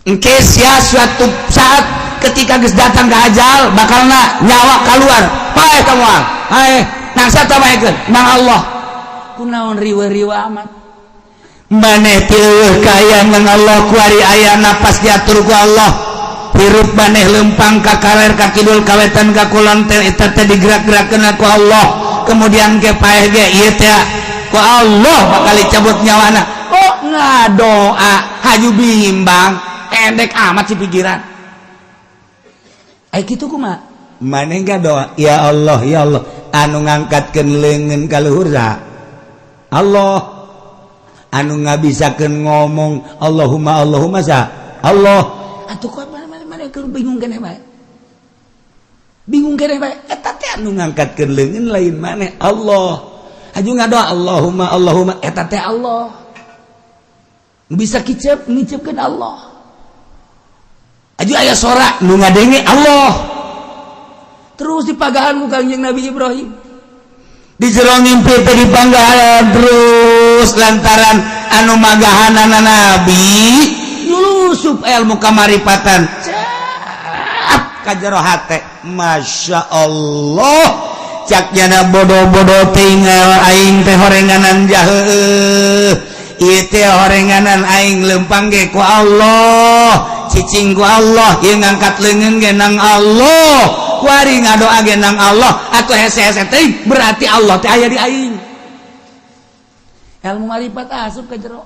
Engke sia suatu saat ketika geus datang ke ajal bakalna nyawa keluar paeh ka moal paeh nang saha paehkeun nang Allah. Kunaon riweuh-riweuh amat maneh teu eueuh kaya nang Allah kuari aya napas diatur ku Allah hirup maneh lempang ka kaler ka kidul ka wetan ka kulon teh eta teh digerak-gerakkeun ku Allah kemudian ke paeh ge ieu teh ku Allah bakal dicabut nyawana kok ngadoa haju bimbang pendek amat si pikiran. Ai kitu kumaha maneh ngadoa ya Allah ya Allah anu ngangkatkeun leungeun ka luhur saha Allah anu ngabisakeun ngomong Allahumma Allahumma sa Allah. Atuh kok mana-mana keur bingung keneh bae bingung keneh bae eta teh anu ngangkatkeun leungeun lain maneh Allah haju ngadoa Allahumma Allahumma eta teh Allah bisa kicep ngicepkeun Allah haju aya sora nu ngadenge Allah terus dipagahan ku Kangjeng Nabi Ibrahim di jero mimpi teh dipanggahan terus lantaran anu magahanana nabi nyulusup ilmu kamaripatan cap ka jero hate Masya Allah cak jana bodoh-bodoh tinggal aing teh horenganan jaheuh ieu teh horenganan aing lempang ge ku Allah cicing ku Allah ieu ngangkat leungeun ge nang Allah kuari ngadoa ge nang Allah atuh hese-hese teuing berarti Allah teh aya di aing ilmu marifat asup ka jero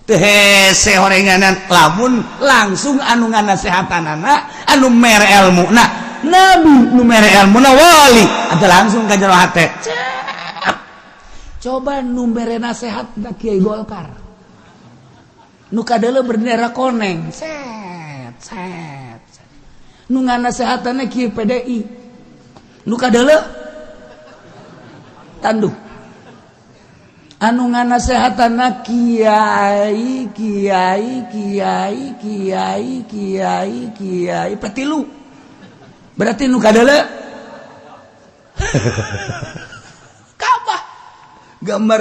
teu hese horenganan lamun langsung anu nganasehatanana anu mere elmuna nabi nu mere elmuna wali atuh langsung ka jero hate. Coba nu mere nasehat da Kiai Golkar nu kadeuleu bendera koneng set set nu nganasehatanna Kiai PDI nu kadeuleu tanduk. Anu nganasehatan kiai kiai kiai kiai kiai kiai petilu, berarti nu kadeuleu Ka'bah gambar.